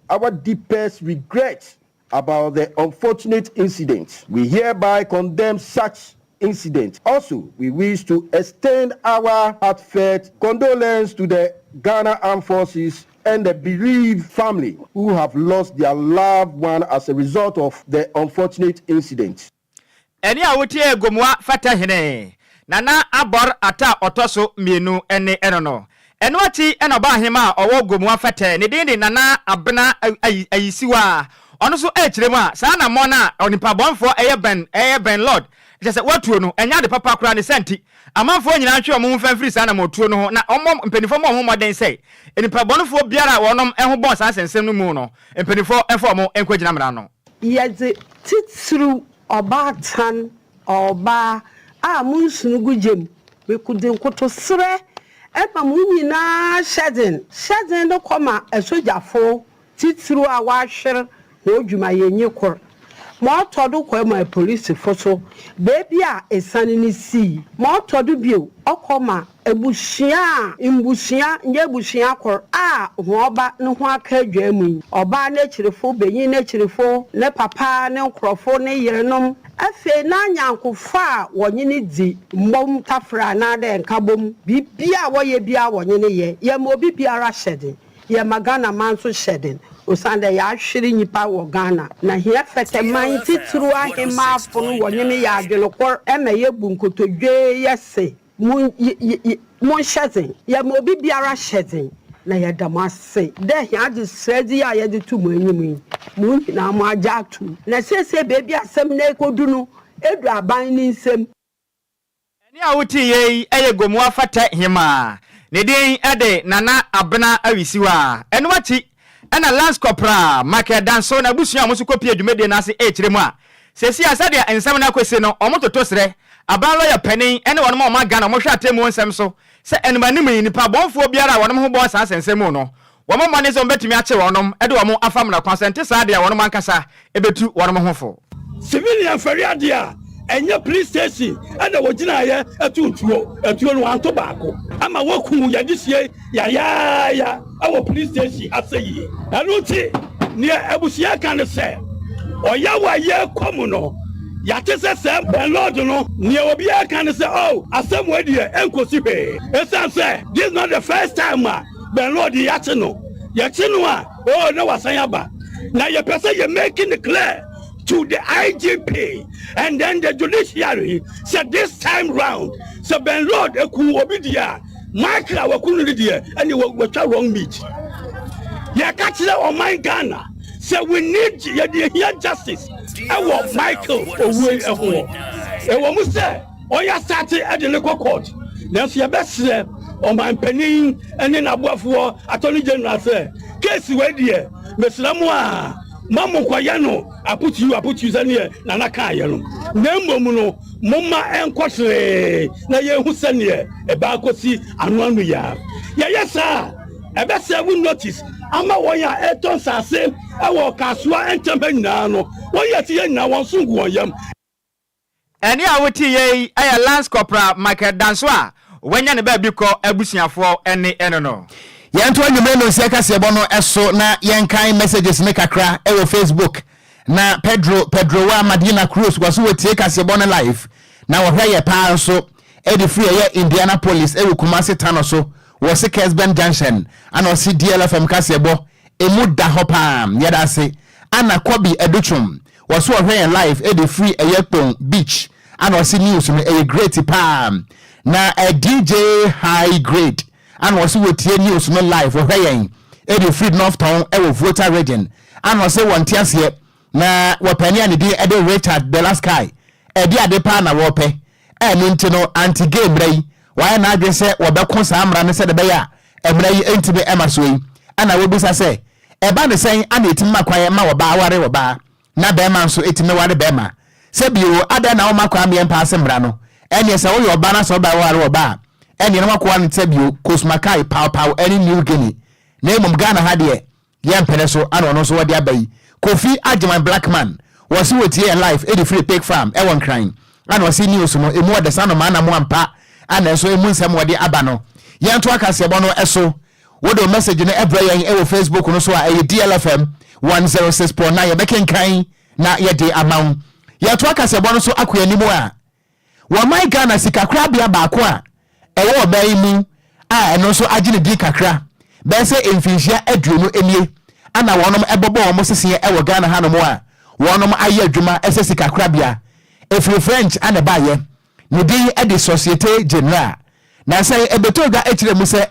S7: our deepest regret about the unfortunate incident. We hereby condemn such incident. Also, we wish to extend our heartfelt condolence to the Ghana Armed Forces and the bereaved family who have lost their loved one as a result of the unfortunate incident.
S4: Ɛnne a wotiee Gomoa Fata Hene, Nana Abor Atta a ɔtɔ so mmienu ne ɛno no. Ɛno akyi na ɔbaahemaa a ɔwɔ Gomoa Fɛtɛ, ne din de Nana Abena Ayisiwa, ɔno nso rekyerɛ mu a, saa anammɔn a onipa bɔnfoɔ ɛyɛ Ben, ɛyɛ Ben Lord, kyerɛ sɛ watuo no, ɛnyɛ ade papa koraa, ne saa nti, amanfoɔ nyinaa ntwe wɔn ho mfa mfiri saa anammɔntuo no ho na wɔmmɔ, mpanimfoɔ mmɔ wɔn ho mmɔden sɛ nnipa bɔnefoɔ biara a wɔnom ho bɔn saa nsɛnsɛm no mu no, mpanimfoɔ mfa wɔn nkɔgyina mmara ano.
S8: Yɛdze tsitsiriw ɔbaatan, ɔbaa, a mo nsono gu gya mu, mekodzi nkotoserɛ ma mo nyina hyɛdzen. Hyɛdzen no kɔ ma asogyafo tsitsiriw a wɔahwer hɔn dwumayɛnyi kor. Ma ɔtɔ do kɔ ma epolisifo so, beebi a esian no sii. Ma ɔtɔ do bio, ɔkɔ ma Ebusua a mbusua, nnyɛ ebusua kor, a hɔn ba no ho aka edwaa mu yi, ɔbaa n'ekyirfo, banyin n'ekyirfo, ne papa, ne nkorɔfo, ne yernom, afei n'anyankofo a wɔnye no dzi mbɔmu tafra anaadɛ nkabɔmu, biribiara a wɔyɛ biara wɔnye no yɛ. Yɛma obi biara hyɛdzen. Yɛma Ghana man so hyɛdzen osiandɛ yɛahwer nyimpa wɔ Ghana na hɛn fɛtɛman tsitsiriw ahembaafo no wɔnye me yɛ adwen kor ma yebu nkotodwe yɛse Mo y y y monhyɛ dzen. Yɛma obi biara hyɛ dzen, na yɛda mo ase dɛ hɛn adzeserɛdze yi a yɛdze to mo enyim yi, mo nyina moagye ato mu. Na sesei beebi a asɛm no ekodu no, edu aban ne nsamu.
S4: Ɛnne a woteeɛ yi yɛ Gomoa Fɛtɛ Hemaa. Ne din de Nana Abena Awisiwa. Ɛno akyi na Lance Corporal Michael Danso n'abusua a wɔn nso kɔpie dwumadie no ase rekyerɛ mu a, seesei a sɛdeɛ nsɛm no akɔsi no, wɔtoto serɛ aban lɔya panin ne wɔn a wɔn Ghana wɔhwɛ atemmuo nsɛm so sɛ animanim yi nnipa bɔnfoɔ biara a wɔn ho bɔɔ saa nsɛnsɛm mu no, wɔmmɔ mmɔden sɛ wɔbɛtumi akye wɔnom de wɔn afa mmara kwan so, ɛnte saa deɛ a wɔnom ankasa bɛtu wɔnom ho fo.
S9: Civilian fɛre adeɛ a, ɛnyɛ police station ɛna wɔgyinaeɛ too tuo, atuo no wɔanto baako ama wɔkuu yɛn adehyeɛ yayaaya ɛwɔ police station ha sɛ yie. Ɛno nti. Nea abusua ka ne sɛ, ɔyaw a yɛrekɔ mu no, yɛate sɛ sɛ Ben Lord no, nea obiara ka ne sɛ, oh, asɛm wei deɛ, ɛnkosi hwee. Esiane sɛ this is not the first time a Ben Lord yi yɛakye no, yɛkye no a, oh, na wasan aba. Na yɛpɛ sɛ yɛ make it clear to the IGP and then the judiciary sɛ this time round, sɛ Ben Lord eku obi deɛ a, Michael a waku no no deɛ, ɛne watwa wrong meat. Yɛka kyerɛ ɔman Ghana sɛ we need, yɛde ehia justice ɛwɔ Michael owuo yi ɛho. Ɛwɔ mu sɛ ɔyɛ asate ɛde ne kɔ court, nanso yɛbɛsrɛ ɔman panin ɛne n'aboafoɔ, Attorney General, sɛ case wei deɛ, mesrɛ mo a, ma mo nkɔyɛ no aputu aputu sɛneɛ Nana kaayɛ no, na mmom no momma ɛnkɔ seree na yɛhu sɛneɛ ɛbaa kɔsi ano ano yi a. Yɛyɛ saa a, ɛbɛsɛ wo notice ama wɔn a ɛtɔ nsase ɛwɔ Kasoa nkyɛn ha nyinaa no, wɔn yɛ ti yɛ nyinaa wɔn so ngu wɔn yam.
S4: Ɛnne a wote yɛ yi yɛ Lance Corporal Michael Danso a wanya ne baabi kɔ abusuafoɔ ne ɛno no.
S1: Yɛnto anwummere nonsia kaseɛbɔ no so na yɛnkan messages no kakra wɔ Facebook. Na Pedro Pedroa Madina Cruz wɔ so wɔtie kaseɛbɔ no live na wɔhwɛ yɛ paa nso de firi ɛyɛ Indianapolis wɔ Kumasi Tano so wɔ se Kesben Junction ana ɔse DLFM kaseɛbɔ emu da hɔ paa, yɛda ase. Ana Kobe Adutwum wɔ so ɔhwɛ yɛn live de firi ɛyɛ Kpong Beach ana ɔse news no ɛyɛ great paa. Na DJ High Grade ana ɔse wɔtie news no live, wɔhwɛ yɛn de firi North Tɔn wɔ Volta Region ana ɔse wɔnte aseɛ na wɔpɛne a ne din de Richard Delasky ɛde ade paa na wɔpɛ. Ɛno nti no anti-gay mmara yi, wayɛ n'adwene sɛ wɔbɛko saa mmara no sɛdeɛ ɛbɛyɛ a mmara yi ntumi mma soɔ yi. Ɛna wɔbisa sɛ, ɛba no sɛn ana ɛtumi ma kwan ma ɔbaa ware ɔbaa na barima nso tumi ware barima? Sɛ bio, adɛn na womma kwan mmeɛ mpaase mmara no? Ɛnneɛ sɛ woyɛ ɔbaa na sɛ ɔbaa ware ɔbaa a, ɛnneɛ na woakɔware no te sɛ bio, Kosmakai, Paopao ne New Guinea. Na mmom Ghana ha deɛ, Yɛ mpene so ana ɔno nso wɔde aba yi. Kofi Agyeman Blackman wɔse wɔtie yɛn live ɛde firi Pig Farm ɛwɔ Nkran ana ɔse news no ɛmu ɔdɛ saa nomaa na mo ampa ana nso ɛmu nsɛm wɔde aba no. Yɛnto akaseɛbɔ no ɛso. Wode wo message no ɛbrɛ yɛn ɛwɔ Facebook no so a ɛyɛ DLFM 106.9 yɛbɛkenkan na yɛde ama wo. Yɛto akaseɛbɔ no so akɔ anim a, Wɔman Ghana sikakorabea baako a ɛwɔ ɔman yi mu a ɛno nso agye ne din kakra bɛyɛ sɛ mfinhyia 20 nie ana wɔnom bɔbɔ wɔn seseɛ wɔ Ghana hanom a wɔnom ayɛ adwuma sɛ sikakorabea. Ɛfiri French ana ɛbaeɛ. Ne din de Societe Generale. Nansa yi ɛbɛtɔɔ dwa kyerɛ mu sɛ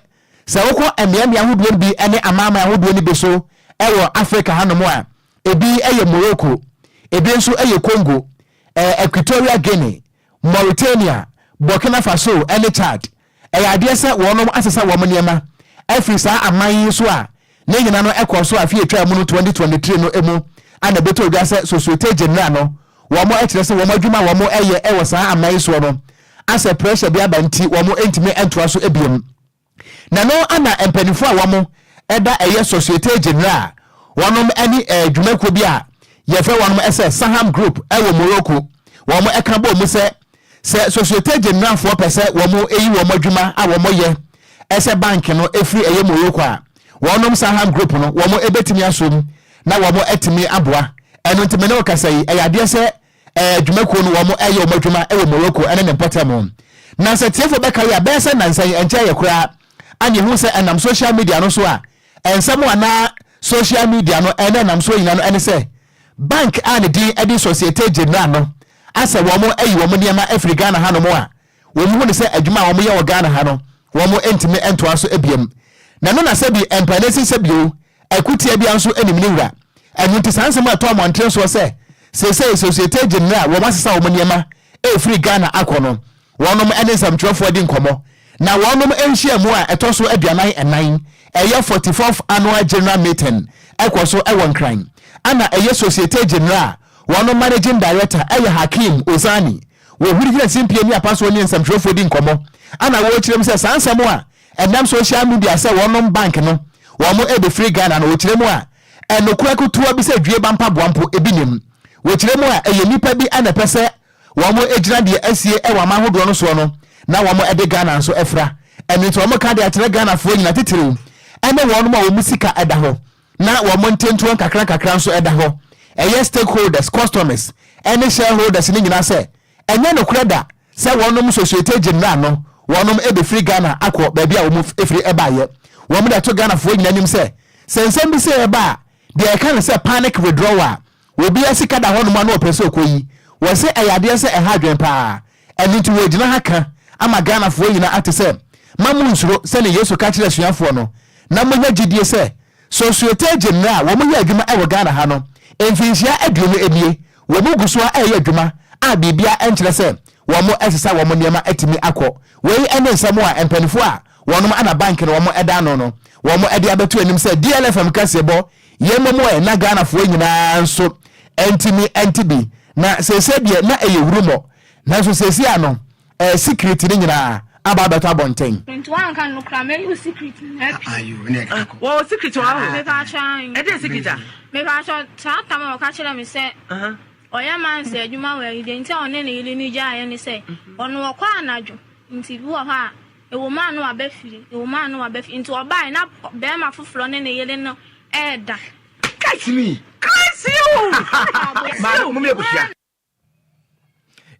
S1: sɛ wokɔ mmeammea ahodoɔ no bi ne amanaman ahodoɔ no bi so wɔ Africa hanom a, ebi yɛ Morocco, ebi nso yɛ Congo, Equatorial Guinea, Mauritania, Burkina Faso ne Chad. Ɛyɛ adeɛ sɛ wɔnom asesa wɔn nneɛma afiri saa aman yi so a ne nyina no ɛkɔɔ so afe atwaa mu no 2023 no mu a na ɛbɛtɔ dwa sɛ Societe Generale no wɔn kyerɛ sɛ wɔn adwuma a wɔn yɛ wɔ saa aman yi soɔ no asɛ pressure bi aba nti wɔn ntumi ntoa so biom. Na ɛno ana mpaninfoɔ a wɔn da ɛyɛ Societe Generale wɔnom ɛne ɛɛ dwumakuo bi a yɛfrɛ wɔnom ɛsɛ Saham Group ɛwɔ Morocco wɔn ɛka bɔɔ mu sɛ sɛ Societe Generale foɔ pɛ sɛ wɔn ɛyi wɔn adwuma a wɔn yɛ ɛsɛ bank no ɛfiri ɛyɛ Morocco a wɔnom Saham Group no wɔn ɛbɛtumi asom na wɔn atumi aboa. Ɛno nti me ne wo kasa yi ɛyɛ adeɛ sɛ Ɛɛ dwumakuo no wɔn ɛyɛ wɔn adwuma wɔ Morocco ɛne ne mpɔtam. Na sɛ tiefo bɛkae a, bɛyɛ sɛ nnansa yi, ɛnkyɛɛ yɛ koraa a na yɛhuu sɛ ɛnam social media no so a nsɛm a na social media no ɛna ɛnam soɔ nyinaa no ɛne sɛ bank a ne din ɛde Societe Generale no asɛ wɔn ayi wɔn nneɛma afiri Ghana hanom a wɔn hu no sɛ adwuma a wɔn yɛ wɔ Ghana ha no wɔn ntumi ntoa so biom. Na ɛno na sɛbi mpanin sɛ bio akutia biara nso nim ne wura. Ɛno nti saa nsɛm a ɛtɔ mmɔnten soɔ sɛ seesei Societe Generale wɔn asesa wɔn nneɛma ɛrefiri Ghana akɔ no, wɔnom ne nsɛmtwerɛfoɔ di nkɔmmɔ. Na wɔnom nhyiamu a ɛtɔ so 44, ɛyɛ 44th Annual General Meeting ɛkɔ so wɔ Nkran. Ɛna ɛyɛ Societe Generale wɔnom Managing Director ɛyɛ Hakim Ozani. Wɔhuri gyina simpie ne apasoɔ ne nsɛmtwerɛfoɔ di nkɔmmɔ ɛna wɔrekyerɛ mu sɛ saa nsɛm a ɛnam social media sɛ wɔnom bank no wɔn ɛbɛfiri Ghana no, wɔkyerɛ mu a ɛnokorɛ ketewa bi sɛ due ba mpaboa mpo ebi nim. Wɔkyerɛ mu a ɛyɛ nnipa bi na ɛpɛ sɛ wɔn gyina deɛ asie wɔ aman ahodoɔ no soɔ no na wɔn ɛde Ghana nso ɛfra. Ɛno nti wɔn ka de akyerɛ Ghanafoɔ nyina titiriw ɛne wɔnom a wɔn sika ɛda hɔ. na wɔn ntentoɔ nkakra nkakra nso da hɔ. Ɛyɛ stakeholders, customers ne shareholders no nyinaa sɛ ɛnyɛ nokorɛ da sɛ wɔnom Societe Generale no wɔnom bɛfiri Ghana akɔ baabi a wɔn firi baeɛ. Wɔn de ato Ghanafoɔ nyinaa anim sɛ, sɛ nsɛm bi sei ba a, deɛ yɛka no sɛ panic withdrawal a obiara sika da hɔnom a na ɔpɛ sɛ ɔkɔyi, wɔse ɛyɛ adeɛ sɛ ɛha adwene paa. Ɛno nti wɔgyina ha ka ama Ghanafoɔ nyinaa ate sɛ, mma monnsuro sɛdeɛ Yesu ka kyerɛɛ asuafoɔ no, na monya gyidie sɛ Societe Generale a wɔyɛ adwuma wɔ Ghana ha no, mfinhyia 20 nie, wɔn gu so ara reyɛ adwuma a biribiara nkyerɛ sɛ wɔresesa wɔn nneɛma atumi akɔ. Wei ne nsɛm a mpaninfoɔ a wɔnom ana bank no wɔn da ano no wɔn de abɛto anim sɛ DLFM kaseɛbɔ yɛ mmom ɛ na Ghanafoɔ nyinaa nso ntumi nte bi. Na seesei deɛ na ɛyɛ wurumɔ nanso seesei ano eh, secret no nyinaa aba abɛtɔ abɔnten.
S5: Nti woanka no koraa mɛyi wo secret nyinaa pii.
S10: Wɔwɔ secret wɔ hɔ?
S5: Mepaakyɛw ae.
S10: Ɛdeɛn secret a?
S5: Mepaakyɛw saa tam a ɔka kyerɛɛ me sɛ ɔyɛ mansa adwuma wɔ ayi deɛ nti a ɔne ne yere no gyaeɛ ne sɛ ɔno ɔkɔ anadwo nti bi wɔ hɔ a ɛwɔ mu a na waba fie ɛwɔ mu a na waba fie nti ɔbaeɛ na bɛrima foforɔ ne ne yere no ɛɛda.
S11: Catch me. Curse you! Maame, mo mi abusua.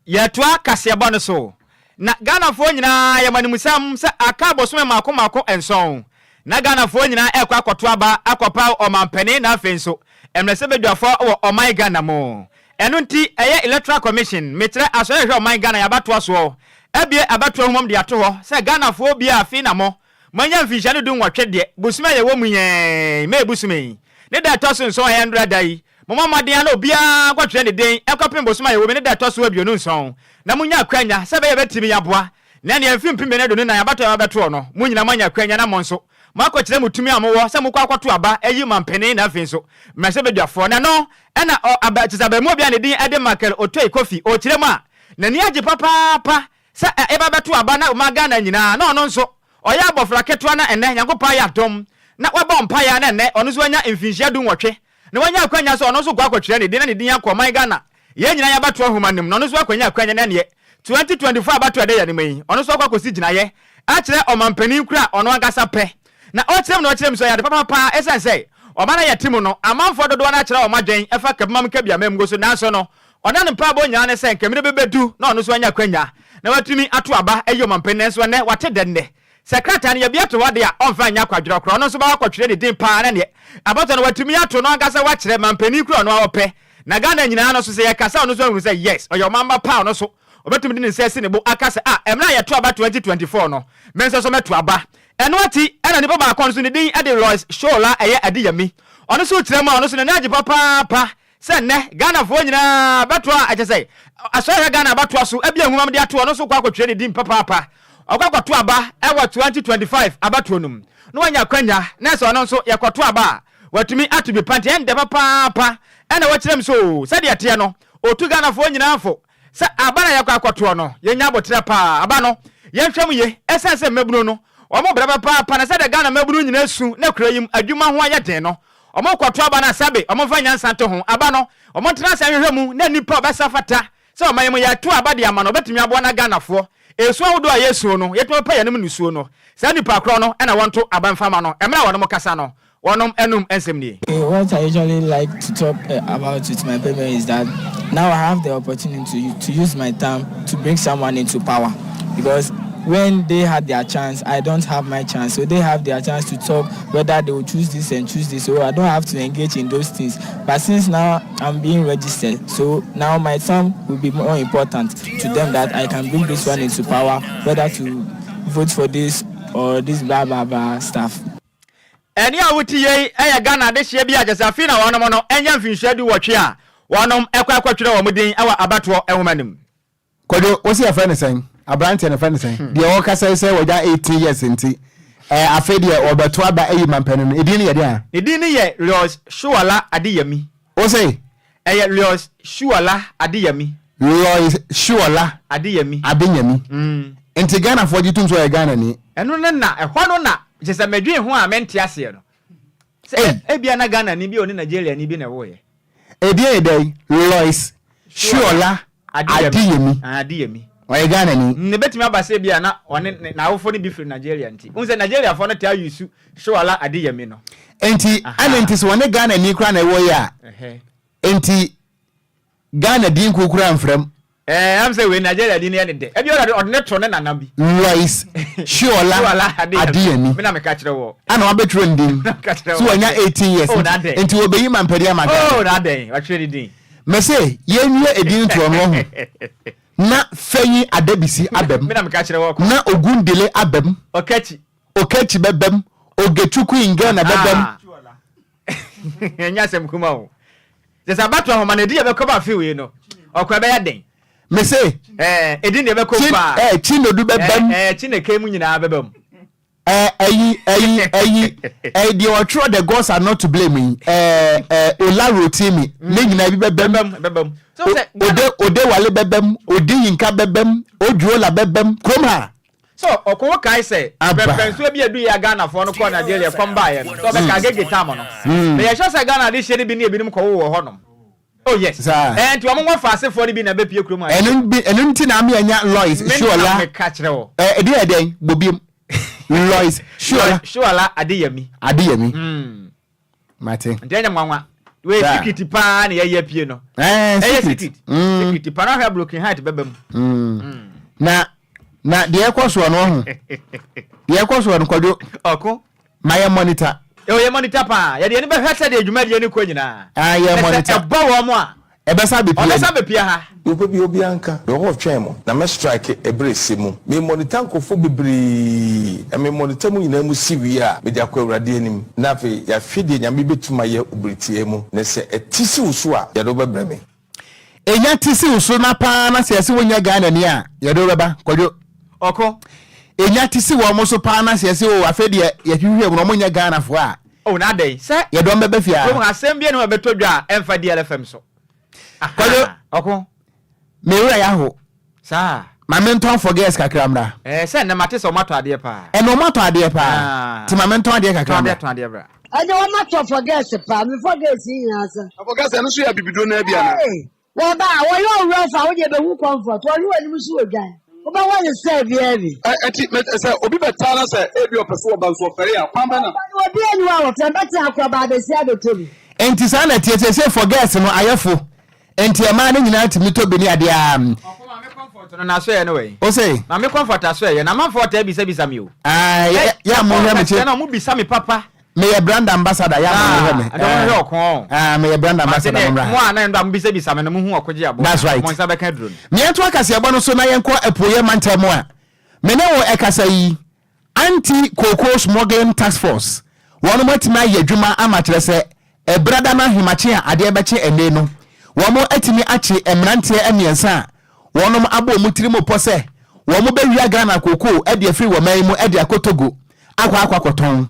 S4: Yɛtoa kaseɛbɔ no so. Na Ghanafoɔ nyinaa yɛ mo animsɛm sɛ aka abosome mmaako mmaako nson na Ghanafoɔ nyinaa ɛrekɔ akɔto aba akɔpaw ɔmanpanin na afei nso mmarahyɛbadwafoɔ wɔ ɔman Ghana mu. Ɛno nti ɛyɛ Electoral Commission, mekyerɛ Asɔre a ɛhwɛ ɔman Ghana yɛn abatoɔ soɔ, abue abatoɔ nwomam de ato hɔ sɛ Ghanafoɔ biara afei na mo moanya mfinhyia no dunwɔtwe deɛ, bosome a yɛwɔ mu yi, May bosome yi, ne da a ɛtɔ so nson a ɛyɛ nnora da yi, Mommɔ mmɔden ara na obiara nkɔtwerɛ ne din nkɔpem bosome a yɛwɔ mu yi ne da a ɛtɔ so 27, na monnya akwanya sɛ ɛbɛyɛ a yɛbɛtumi aboa. Na ɛnneɛ mfe 2024 abatoɔ a ɛbɛtoɔ no, mo nyinaa moanya akwanya na mo nso moakɔkyerɛ mo tumi a mowɔ sɛ mokɔ akɔto aba ayi mampanin na afei nso mmarahyɛbadwafoɔ. Na ɛno na ɔ, aba, kyerɛ sɛ abaamua bi a ne din de Michael Otoy Kofi, ɔrekyerɛ mu a n'ani agye papaapa sɛ ɛ, yɛba bɛto aba na ɔman Ghana nyinaa na ɔno nso ɔyɛ abɔfra ketewa na ɛnnɛ Nyankopɔn ayɛ adom na wabɔ mpaeɛ a na ɛnnɛ ɔno nso wanya mfinhyia dunwɔtwe na wanya akwanya sɛ ɔno nso kɔ akɔtwerɛ ne din na ne din akɔ ɔman Ghana yɛn nyinaa yɛabatoɔ nwoma no mu na ɔno nso akwanya akwanya na ɛneɛ 2024 abatoɔ a ɛda yɛn anim yi ɔno nso akɔ akɔsi gyinaeɛ akyerɛ ɔmanpanin koro a ɔno ankasa pɛ na ɔkyerɛ mu na ɔkyerɛ mu sɛ ɔyɛ ade papa paa ɛsiane sɛ ɔman a yɛte mu no amanfoɔ dodoɔ no akyerɛ wɔn adwen ɛfa kabimam nkabiamammuo so nanso no Ɔda ne mpaebɔ nyinaa ne sɛ nka mmere bi bɛdu na ɔno nso anya akwanya na watumi ato aba ayi ɔmampanin nanso ɛnnɛ wate dɛ nnɛ sɛ krataa no yɛbea to hɔ de a ɔmfa nyɛ akwadworɔ koraa ɔno nso bɛkɔ akɔtwerɛ ne din paa na neɛ abatoɔ no watumi ato no ankasa wakyerɛ mampanin koro a ɔno ara ɔpɛ na Ghana nyinaa no nso sɛ yɛkasa ɔno nso ahunu sɛ yes ɔyɛ ɔmamma pa a ɔno nso ɔbɛtumi de ne nsa asi ne bo aka sɛ ah mmerɛ a yɛto aba 2024 no me nso so mɛto aba. Ɛno akyi ɛna nipa baako ɔno nso ne din de Lois Shola ɛyɛ Adeyemi ɔno nso kyerɛ mu a ɔno nso n'ani agye papaapa Sɛ nnɛ Ghanafoɔ nyinaa bɛtoa a, ɛkyɛ sɛ Asɔre Hwɛ Ghana abatoa so abue nwoma mu de ato ɔno nso kɔ akɔtwerɛ ne din papaapa. Ɔkɔ akɔto aba wɔ 2025 abatoɔ no mu na wanya akwanya na sɛ ɔno nso yɛkɔto aba a, watumi ato bi pa. Nti ɛndɛ papaapa ɛna wɔkyerɛ mu sɛ oo sɛdeɛ ɛteɛ no, ɔtu Ghanafoɔ nyinaa fo sɛ aba no a yɛkɔ akɔtoɔ no, yɛnya aboterɛ paa. Aba no, yɛnhwɛ mu ye. Ɛsiane sɛ mmabunu no, wɔn brɛ papaapa na sɛdeɛ Ghana mmabunu nyinaa su na kuro yi mu adwuma ho ayɛ den no, Wɔrekɔto aba no a, sɛbe wɔmfa nyansa nto ho. Aba no, wɔntena ase nhwehwɛ mu na nnipa a wɔbɛsa fata sɛ ɔman yi mu yɛto aba de ama no, wɔbɛtumi aboa na Ghanafoɔ esu ahodoɔ a yɛresu no, yɛtumi apɛ yɛn anom nisuo no, saa nnipa korɔ no na wɔnto aba mfa ma no. Mmerɛ a wɔnom kasa no, wɔnom anom nsɛm nie.
S12: What I usually like to talk about with my parents is that now I have the opportunity to use my time to bring someone into power because when they had their chance, I don't have my chance. So they have their chance to talk whether they will choose this and choose this. So I don't have to engage in those things. But since now I'm being registered, so now my time will be more important to them that I can bring this one into power, whether to vote for this or this blah blah blah stuff.
S4: Ɛnne a wote yei yɛ Ghana adehyeɛ bi a kyerɛ sɛ afei na wɔnom no anya mfinhyia dunwɔtwe a wɔnom kɔ akɔtwerɛ wɔn din wɔ abatoɔ nwoma no mu.
S1: Kwadwo, wo se yɛfrɛ no sɛn? Aberanteɛ no yɛfrɛ no sɛn? Deɛ ɔkasa yi sɛ wagya 18 years nti eh, afei deɛ ɔbɛto aba ayi mampanin no, edin no yɛ deɛn a?
S4: Ne din no yɛ Leos Shuala Adeyemi.
S1: Wo se?
S4: Ɛyɛ Lois Shuola Adeyemi.
S1: Lois Shuola
S4: Adeyemi.
S1: Adeyemi. Nti Ghanafoɔ gye tom sɛ ɔyɛ Ghanani?
S4: Ɛno no na, ɛhɔ no na kyerɛ sɛ medwen ho a mente aseɛ no. Sɛ
S1: Ei!
S4: ebia na Ghanani bi a ɔne Nigeriani bi na ɛwoeɛ.
S1: Edin yɛ dɛn? Lois Shuola
S4: Adeyemi.
S1: Adeyemi.
S4: Ah, Adeyemi.
S1: Ɔyɛ Ghanani.
S4: Mm, ebetumi aba sɛ ebia na ɔne ne n'awofo no bi firi Nigeria nti. Wohu sɛ Nigeriafoɔ no taa use Shoala Adeyemi no.
S1: Enti, ɛna nti sɛ ɔne Ghanani koraa na ɛwɔ yi a, enti Ghana din kuo koraa mfra mu.
S4: Ɛɛ, am sɛ wei Nigeria din no yɛ ne dɛ. Ebi ɔde ɔde ne to ne nana bi.
S1: Lois Shiola Adeyemi.
S4: Me na meka kyerɛ wɔ.
S1: Ana wabɛtwerɛ ne din. So wanya 18 years.
S4: Oh, na dɛn.
S1: Nti wɔbɛyi mampɛde ama Ghana.
S4: Oh, na dɛn. Watwerɛ ne din.
S1: Mese yɛnwie edin ntoɔ no ho. Na Fɛyi Adebisi abam.
S4: Me na meka kyerɛ wɔ.
S1: Na Ogundele abam.
S4: Okachi.
S1: Okachi bɛbam. Ogechukwu Ingena bɛbam.
S4: Ɛnyɛ asɛm kuma o. Kyɛ sɛ abatoɔ ahoma no, ɛdi yɛ bɛkɔ ba afe wei no, ɔkɔ ɛbɛyɛ den.
S1: Mese.
S4: Ɛɛ, ɛdi deɛ bɛkɔ mu paa.
S1: Ɛɛ, Chinedu bɛba mu.
S4: Ɛɛ, Chineke mu nyinaa bɛba mu.
S1: Ɛɛ, ɛyi, ɛyi, ɛyi, ɛyi deɛ ɔtwerɛ the gods are not to blame yi, ɛɛ, ɛɛ, Ola Rotimi, ne nyinaa bi bɛba mu.
S4: Bɛba mu, bɛba mu. So sɛ.
S1: Ode, Odewale bɛba mu, Odiyinka bɛba mu, Ojuola bɛba mu, kurom ha.
S4: So ɔko wo kae sɛ mpɛmpɛnsoɔ bi a ɛduiɛ a Ghanafoɔ no kɔɔ Nigeria kɔm baeɛ no sɛ ɔbɛka Agege tam no? Meyɛ sure sɛ Ghana adehyeɛ no bi ne ebinom kɔwoo wɔ hɔnom. Oh yes.
S1: Saa.
S4: Ɛɛ nti wɔn wɔfa asefoɔ no bi na ɛbɛpie kurom ha.
S1: Ɛno bi ɛno nti na ame anya Lois
S4: Me na
S1: Shuola.
S4: meka kyerɛ wo.
S1: Ɛɛ ɛdeɛ yɛ dɛn bɔ biem. Lois Shuola.
S4: Shuola Adeyemi.
S1: Adeyemi.
S4: Mm.
S1: Mate.
S4: Nti ɛnyɛ nwanwa. Wei
S1: Saa.
S4: secret paa na yɛyɛ pie no.
S1: Ɛɛ
S4: Ɛyɛ
S1: secret.
S4: secret.
S1: Mm.
S4: Secret paa na hwɛ broken heart bɛba mu.
S1: Mm. Na na deɛ ɛkɔ soɔ no ɔho. Deɛ ɛkɔ soɔ no kwadwo.
S4: Ɔko.
S1: Ma yɛ monitor.
S4: Ɛwɔ yɛ monitor paa. Yɛde yɛn bɛhwɛ sɛdeɛ dwumadie no kɔ nyinaa.
S1: Ah yɛ
S4: Na sɛ
S1: monitor.
S4: ɛbɔ wɔn a.
S1: Ɛbɛsa abɛpia
S4: Ɔbɛsa
S1: ni.
S4: abɛpia ha.
S13: Deɛ ɔpɛ biara obiara nka. Mewɔ hɔ retwɛn mo, na mɛ strike ɛberɛ ɛsɛ mu. Me monitor nkorɔfoɔ bebree, na me monitor mo nyinaa mu si wie a, mede akɔ Awurade anim, na afei yɛahwɛ deɛ Nyame bɛtum ayɛ wɔ bere tiaa mu, na sɛ ɛte si wo so a, yɛde wo bɛbrɛ me.
S1: Enya te si wo so na paa na sɛ yɛse wonyɛ Ghanani a, yɛde wo bɛba. Kwadwo.
S4: Ɔko.
S1: Enya te si wɔn so paa na sɛ yɛse oo afei deɛ yɛhwehwɛ mu no wɔn nyɛ Ghanafoɔ a.
S4: Oh na adɛn? Sɛ.
S1: Yɛde wɔn bɛba fie
S4: Kurom
S1: aa.
S4: ha asɛm biara nni hɔ a ɛbɛtɔ dwa a ɛmfa DLFM so.
S1: Kwadwo.
S4: Ɔko.
S1: Me werɛ yɛ aho.
S4: Saa.
S1: Ma me ntɔn forgets kakra mmra.
S4: Ɛɛ sɛ nnɛ mate sɛ wɔn atɔ adeɛ paa.
S1: Ɛnna wɔn atɔ adeɛ paa. Ti ma me ntɔn adeɛ kakra mmra.
S4: Tɔn adeɛ tɔn adeɛ bra.
S14: Ɛnde wɔn atɔ forgets paa me forgets yi nyinaa sa.
S11: Na forgets ɛno nso yɛ abibiduro naa bi anaa?
S14: Ee wɔba a wɔyɛ owura fa wo deɛ bɛhu comfort wɔhwe w'anim so wɔ dwan wobɛwɔ ne style biara bi.
S11: Ɛ ɛti mɛ sɛ obi bɛ taa na sɛ ebi ɔpɛ so ɔba nso ɔfɛre a kwan bɛ na.
S14: Ɔba no obi ani hɔ a wɔfrɛ bɛtena akɔ ba abɛsi abɛtɔ bi.
S1: Enti saa na ɛteɛ seesei forgets no ayɛ fo Enti ɛmaa ne nyinaa tumi tɔ bi ne adeɛ a.
S4: Ɔko Maame Comfort no n'asoɛeɛ no wɛn?
S1: Ose.
S4: Maame Comfort asoɛeɛ no amanfoɔ taa bisa bisa me o.
S1: Aah yɛ yɛ a mo hwɛ me kye.
S4: Na ɔmo bisa me papa.
S1: Meyɛ brand ambassador yɛ a mo hwɛ me.
S4: Ɛdɛ mo hwɛ ɔko ɔn.
S1: Aah meyɛ brand ambassador mo mmra.
S4: Mo a na ɛndɔ a mo bisa bisa me no mo hu ɔko gye aboɔ.
S1: That's right.
S4: Mo nsa bɛka aduro no.
S1: Meɛnto akaseɛbɔ no so na yɛnkɔ apueɛ mantam a me ne wo ɛkasa yi. Anti-Cocoa Smuggling Task Force, wɔnom atumi ayɛ adwuma ama kyerɛ sɛ ɛbrada no ahemakye a adeɛ bɛkye ɛnne no, wɔn atumi akye mmeranteɛ mmiɛnsa a wɔnom abɔ wɔn tiri mu pɔ sɛ wɔn bɛwia Ghana cocoa de afiri wɔn man mu de akɔ Togo akɔ akɔ akɔtɔn.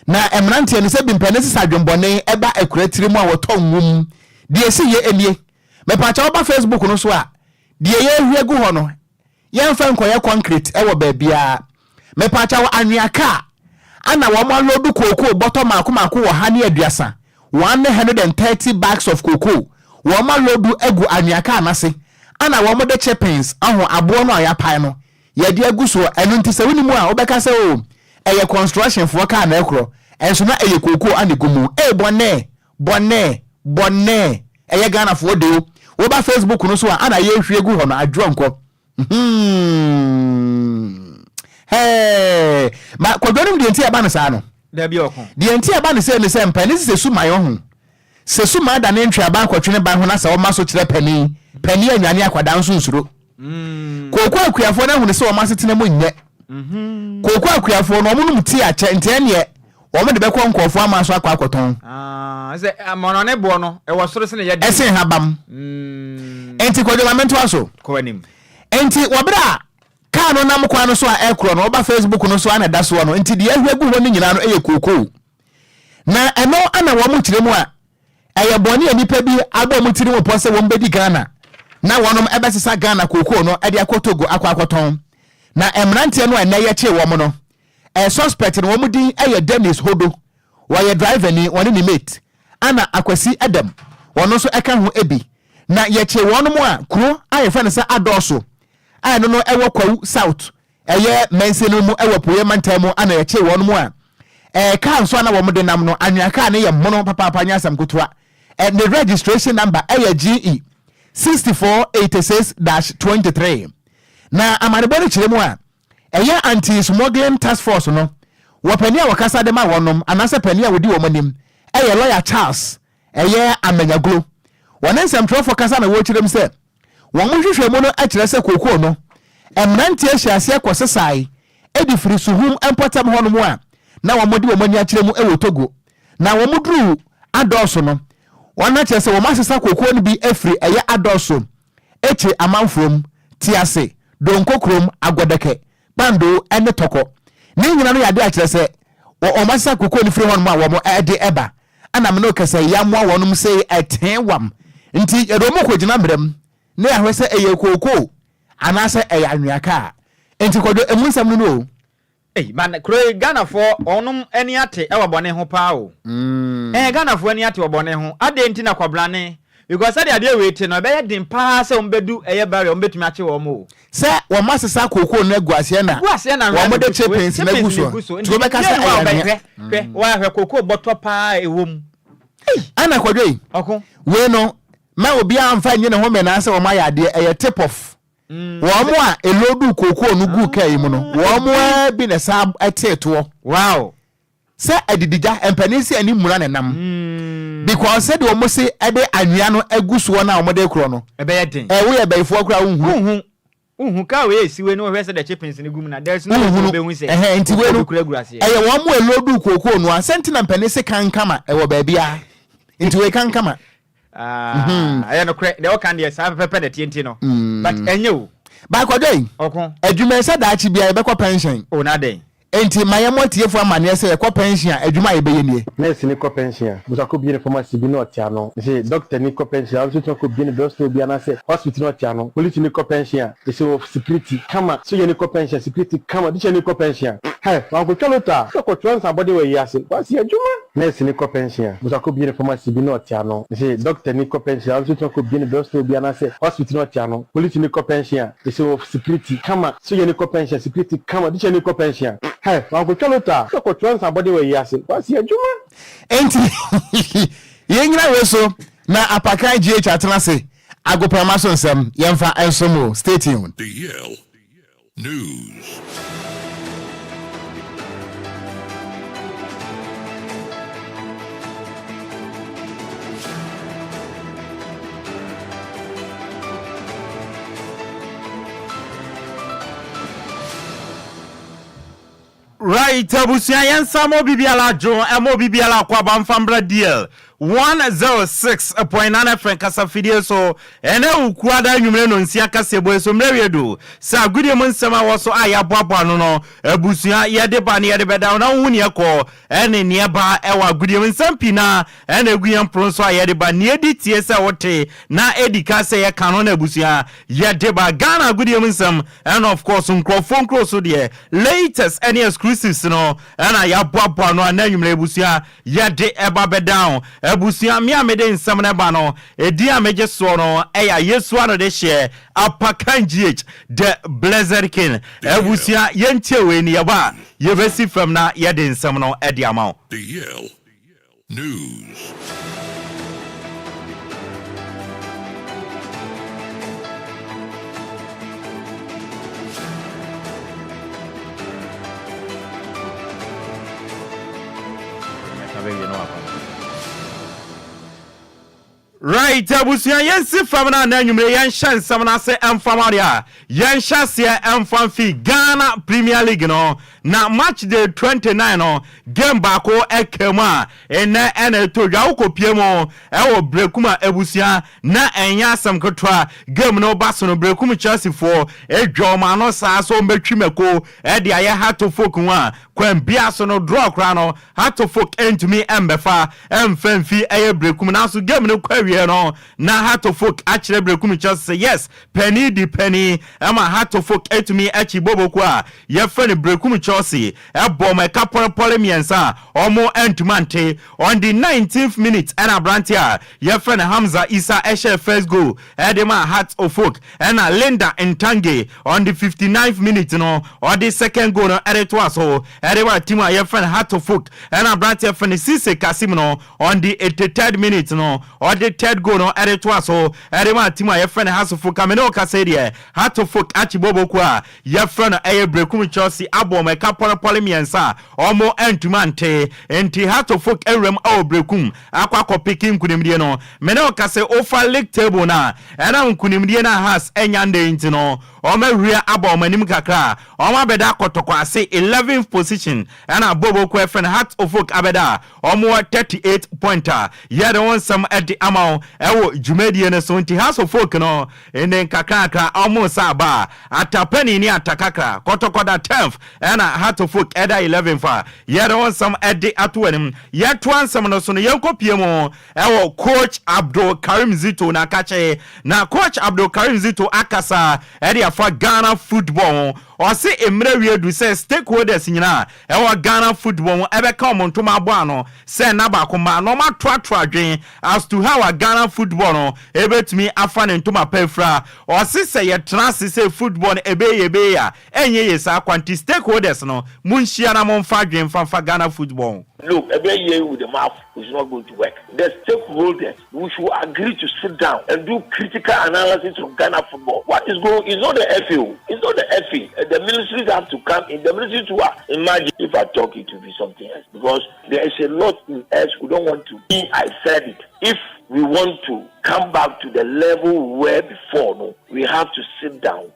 S1: Na mmeranteɛ no sɛ bi mpɛ ne sesa adwenbɔne ɛba akura tiri mu a wɔtɔ nwom. Deɛ ɛsi yɛ nie. Mepaakyɛ woba Facebook no so a, deɛ yɛrehwie agu hɔ no, Yɛnfa nkɔyɛ concrete wɔ baabiara. Mepaakyɛw anwea car ana wɔn aloodu kookoo bɔtɔ maako maako 130, 130 bags of cocoa, wɔn aloodu agu anwea car no ase ana wɔn de chippings, ɔho aboɔ no a yɛapae no, yɛde agu soɔ. Ɛno nti sɛ wonni mu a wobɛka sɛ oo ɛyɛ construction foɔ car na ɛkorɔ, ɛnso na ɛyɛ kookoo ana ɛgu mu. Ee bɔnee! Bɔnee! Bɔnee! Ɛyɛ Ghanafoɔ de o. Woba Facebook no so a ana yɛrehwie gu hɔ no adwoɔ nkɔ. Hmm. Hey. Ma kwadwo nom deɛ nti ɛba no saa no.
S4: Dabi ɔko.
S1: Deɛ nti ɛba no sɛ ne sɛ mpanin sɛ suman ɔho. Sɛ suman da ne ntweaban kɔtwe ne ban ho na sɛ ɔma so kyerɛ panin, panin anwane akwadaa nso nsuro. Kooko akuafoɔ no ahunu sɛ wɔn asetena mu nyɛ. Kooko akuafoɔ no wɔn nom tea kyɛ nti ɛneɛ wɔn de bɛkɔ nkurɔfoɔ aman so akɔ akɔtɔn.
S4: Ah, sɛ amɔnɔne boɔ no ɛwɔ soro sene yɛ deɛ.
S1: Ɛsen habam. Nti Kwadwo ma mentoa so.
S4: Kɔ anim.
S1: Nti wɔ berɛ a kaa no nam kwan no so a ɛrekorɔ no, woba Facebook no so a na ɛda soɔ no, nti deɛ ahwie agu hɔ no nyinaa no yɛ kookoo. Na ɛno ana wɔn kyerɛ mu a Ɛyɛ bɔne a nnipa bi abɔ wɔn tirim pɔ sɛ wɔbɛdi Ghana na wɔnom bɛsesa Ghana kookoo no de akɔ Togo akɔ akɔtɔn. Na mmeranteɛ no a ɛnnɛ yɛkyee wɔn no, ɛyɛ suspect no wɔn din yɛ Dennis Hodo, wɔyɛ driver ni, wɔne ne mate, ana Akwasi Adam, wɔn nso ka ho bi. Na yɛkyee wɔnom a kuro a yɛfrɛ no sɛ Adɔɔso. a ɛno no ɛwɔ Kwawu South ɛyɛ mansin no mu ɛwɔ Apueɛ mantam mu ana yɛkyee wɔn mu a ɛɛ kaa nso a na wɔn de nam no anwea kaa no yɛ mono papaapa nyɛ asɛm ketewa. Ɛ ne registration number ɛyɛ GE 6486-23. Na amanebɔ no kyerɛ mu a ɛyɛ Anti-Smuggling Task Force no wɔ panin a wɔkasa de ma wɔnom anaasɛ panin a wɔdi wɔn anim ɛyɛ Lawyer Charles ɛyɛ Amanyaglo. Wɔne nsɛmtwerɛfoɔ kasa na wɔrekyerɛ mu sɛ Wɔn nhwehwɛmu no kyerɛ sɛ kookoo no mmeranteɛ hyɛɛ aseɛ kɔsesae de firi Suhum mpɔtam hɔnom a na wɔde wɔn ani akyerɛ mu wɔ Togo. Na wɔduruu Adɔɔso no, wɔn akyerɛ sɛ wɔasesa kookoo no bi afiri ɛyɛ Adɔɔso, Ekye amanfoɔ mu, Tease, Donko kurom, Agɔdɛkɛ, Kpandoo ne Tɔkɔ. Ne nyina no yɛ adeɛ a kyerɛ sɛ wɔasesa kookoo no firi hɔnom a wɔde ba. Ɛna me ne wo kasa yi, yɛamoa wɔnom sei ɛtee wam. Nti yɛde wɔn kɔgyina mmara mu na yɛahwɛ sɛ ɛyɛ kookoo anaasɛ ɛyɛ anwea kaa. Nti Kwadwo, ɛmu nsɛm no no o.
S4: Ei man kuro yi Ghanafoɔ wɔnom ani ate wɔ bɔne ho paa o. Ɛɛ Ghanafoɔ ani ate wɔ bɔne ho adɛn nti na kwabrane because sɛdeɛ adeɛ wei te no ɛbɛyɛ den paa sɛ wɔn bɛdu ɛyɛ barrier wɔn bɛtumi akye wɔn o.
S1: Sɛ wɔn asesa kookoo no agu aseɛ na
S4: Agu aseɛ na anwea
S1: wɔn
S4: na
S1: de
S4: egu so
S1: chippings no agu
S4: chippings na
S1: soɔ
S4: egu so
S1: nti
S4: nti
S1: wobɛka
S4: biribiara
S1: sɛ
S4: nni hɔ a
S1: ɛyɛ
S4: wɔbɛ
S1: anwea.
S4: hwɛ hwɛ wɔahwɛ kookoo bɔtɔ paa a ɛwɔ mu.
S1: Ei ɛna Kwadwo yi
S4: Ɔko.
S1: wei no mma obiara mfa nnye ne ho mmenaa sɛ wɔn ayɛ adeɛ ɛyɛ tip off. Wɔn a ɛloodu kookoo no guu kaa yi mu no, wɔn ara bi na ɛsan tee toɔ.
S4: Wow!
S1: Sɛ adidigya, mpanin se ani mmura ne nam. Because sɛdeɛ wɔn se de anwea no agu soɔ no a wɔde rekorɔ no,
S4: Ɛbɛyɛ den.
S1: ɛ woyɛ bayifoɔ koraa wonhunu.
S4: Wonhu. Wonhu. Kaa wei a ɛsi wei no wohwɛ sɛdeɛ chippings no gu mu no a, there is no way sɛ
S1: Wonhunu.
S4: wobɛhu sɛ
S1: Ɛhɛn, nti wei
S4: kookoo
S1: no,
S4: bi koraa gu aseɛ.
S1: ɛyɛ wɔn a ɛloodu kookoo no a, sɛ nti na mpanin se kankama ɛwɔ baabiara. Nti wei kankama.
S4: Ah, ɛyɛ nokorɛ deɛ ɔka deɛ saa pɛpɛpɛ na ɛteɛ nti no mm. But ɛnyɛ o.
S1: Baakɔdɔ yi
S4: ɔko
S1: adwuma sɛ daakye bia yɛbɛkɔ pɛnhyɛn.
S4: O na dɛn.
S1: Enti ma yɛmmɔ atiefo amanneɛ sɛ yɛkɔ pɛnhyen a adwuma a yɛbɛyɛ nie.
S15: Nurse ni kɔ pɛnhyen a, musa kɔ bie no pharmacy bi na ɔte ano. Mese doctor ni kɔ pɛnhyen a, ɔno nso tumi kɔ bie no drug store bi anaasɛ hospital na ɔte ano. Police ni kɔ pɛnhyen a, mese wɔ security kama. Soja ni kɔ pɛnhyen a, security kama. Teacher ni kɔ pɛnhyen a, hɛ, wankɔtwa lotto a, sɛ ɔkɔtwerɛ nsabɔde wɔ ayi ase. Wasi adwuma. Nurse ni kɔ pɛnhyen a, musa kɔ bie no pharmacy bi na ɔte ano. Mese doctor ni kɔ pɛnhyen a, ɔno nso tumi kɔ bie no drug store bi anaasɛ hospital na ɔte ano. Police ni kɔ pɛnhyen a, mese wɔ security kama. Sogyani kɔ pɛnhyen a, security kama. Tikyani kɔ pɛnhyen a, hɛ, wankɔtwa lotto a, sɛ ɔkɔtwerɛ nsabɔde wɔ ayi ase. Wasi adwuma.
S1: Enti yɛnnyina wei so na Apakan GH atena ase agoprama so nsɛm yɛmfa nsom o. Stay tuned.
S16: The Yale News.
S17: Right abusua yɛn nsa ma obi biara adwo ɛma obi biara akɔ aba mfa mbra DL 106.9 FM kasafidie so ɛnɛ Wukuada anwummere no nsia kaseɛbɔ yi so mmerɛ wie du sɛ agodie mu nsɛm a ɛwɔ so a yɛaboaboa ano no abusua yɛde ba ne yɛde bɛda wo na wohu neɛ ɛkɔ ɛne neɛ ɛba ɛwɔ agodie mu nsɛm pii na ɛna egu yɛn pono so a yɛde ba nea edi tie sɛ wote na edi ka sɛ yɛka no na abusua yɛde ba Ghana agodie mu nsɛm ɛna of course nkurɔfoɔ nkuro so deɛ latest ɛne exclusives no ɛna yɛaboaboa no a na anwummerɛ abusua yɛde ɛba bɛdan abusua me a mede nsɛm no ɛba no edin a megye soɔ no ɛyɛ Ayesua no de hyeɛ Apakan GH the blessed king abusua yɛntie wei ni yɛba a yɛbɛsi fam na yɛde nsɛm no ɛde ama wo.
S16: The Yale News.
S17: Right abusua yɛnsi fam no ana anwummere yɛnhyɛ nsɛm no ase ɛmfa ma deɛ a yɛnhyɛ aseɛ ɛmfa mfi Ghana Premier League no na match day 29 no game baako ɛka mu a ɛnɛ ɛna ɛtɔ dwa wokɔpie mu ɛwɔ Berekum a abusua na ɛnyɛ asɛm ketewa game no ba so no Berekum Chelsea foɔ ɛdwa wɔn ano saa sɛ wɔbɛtwi mako ɛde ayɛ Heart Folk ho a kwan bia so no draw koraa no Hartlepool ntumi mmɛfa mfa mfi ɛyɛ Berekum nanso game no kɔ awieɛ no na Hartlepool akyerɛ Berekum Chelsea sɛ yes panin di panin ɛma Hartlepool atumi akyi bɔbɔkuo a yɛfrɛ no Berekum Chelsea. Chelsea bɔɔ wɔn ɛka pɔrepɔre mmiɛnsa a wɔn antumi ante. On the 19th minute ɛna aberanteɛ a yɛfrɛ no Hamza Issa hyɛɛ first goal de maa Hearts of Oak ɛna Linda Ntange on the 59th minute no ɔde second goal no de toa so de maa team a yɛfrɛ no Hearts of Oak ɛna aberanteɛ yɛfrɛ no Cisse Kassim no on the 83rd minute no ɔde third goal no de toa so de maa team a yɛfrɛ no Hearts of Oak a me ne wo kasa yi deɛ Hearts of Oak akye bɔbɔkuo a yɛfrɛ no ɛyɛ Berekum Chelsea abɔ wɔn ɛka pɔrepɔre mmiɛnsa a wɔn antumi ante nti Hearts of Oak awuram wɔ Berekum akɔ akɔ peke nkunimdie no. Me ne wo ka sɛ wofa league table no a, ɛnam nkunimdie no a Hearts anya ndɛ yi nti no, wɔn ahuri aba wɔn anim kakra a, wɔn abɛda kɔtɔkɔ ase 11th position ɛna Bobo ko ɛfrɛ no Hearts of Oak abɛda a wɔn wɔ 38 point a yɛde wo nsɛm de ama wo ɛwɔ dwumadie no so nti Hearts of Oak no ne nkakrakra wɔn resa aba a Atapani ne Atakakra kɔtɔkɔ da 10th ɛna Hearts of Oak ɛda 11th a yɛde wo nsɛm de ato w'anim. Yɛtoa nsɛm no so no yɛnkɔ pie mu ɛwɔ Coach Abdul Karim Zito n'akakye. Na Coach Abdul Karim Zito akasa ɛde afa Ghana football ho. Ɔse mmerɛ wie du sɛ stakeholders nyinaa ɛwɔ Ghana football ho ɛbɛka wɔn ntoma abɔ ano sɛ nna baako mma na wɔn atoato adwen as to how a Ghana football no ɛbɛtumi afa ne ntoma pa afira. Ɔse sɛ yɛtena ase sɛ football no ɛbɛyɛ yie ɛbɛyɛ yie a ɛnyɛ yie saa kwa nti stakeholders no monhyia na momfa adwen mfa mfa Ghana football ho.
S18: Look, every year with the mouth is not going to work. The stakeholders, we should agree to sit down and do critical analysis of Ghana football. What is going? It's not the FA. Oh. It's not the FA. The ministries have to come in. The ministries to imagine if I talk, it will be something else because there is a lot in us who don't want to. Me, I said it. If we want to come back to the level we were before, no, we have to sit down.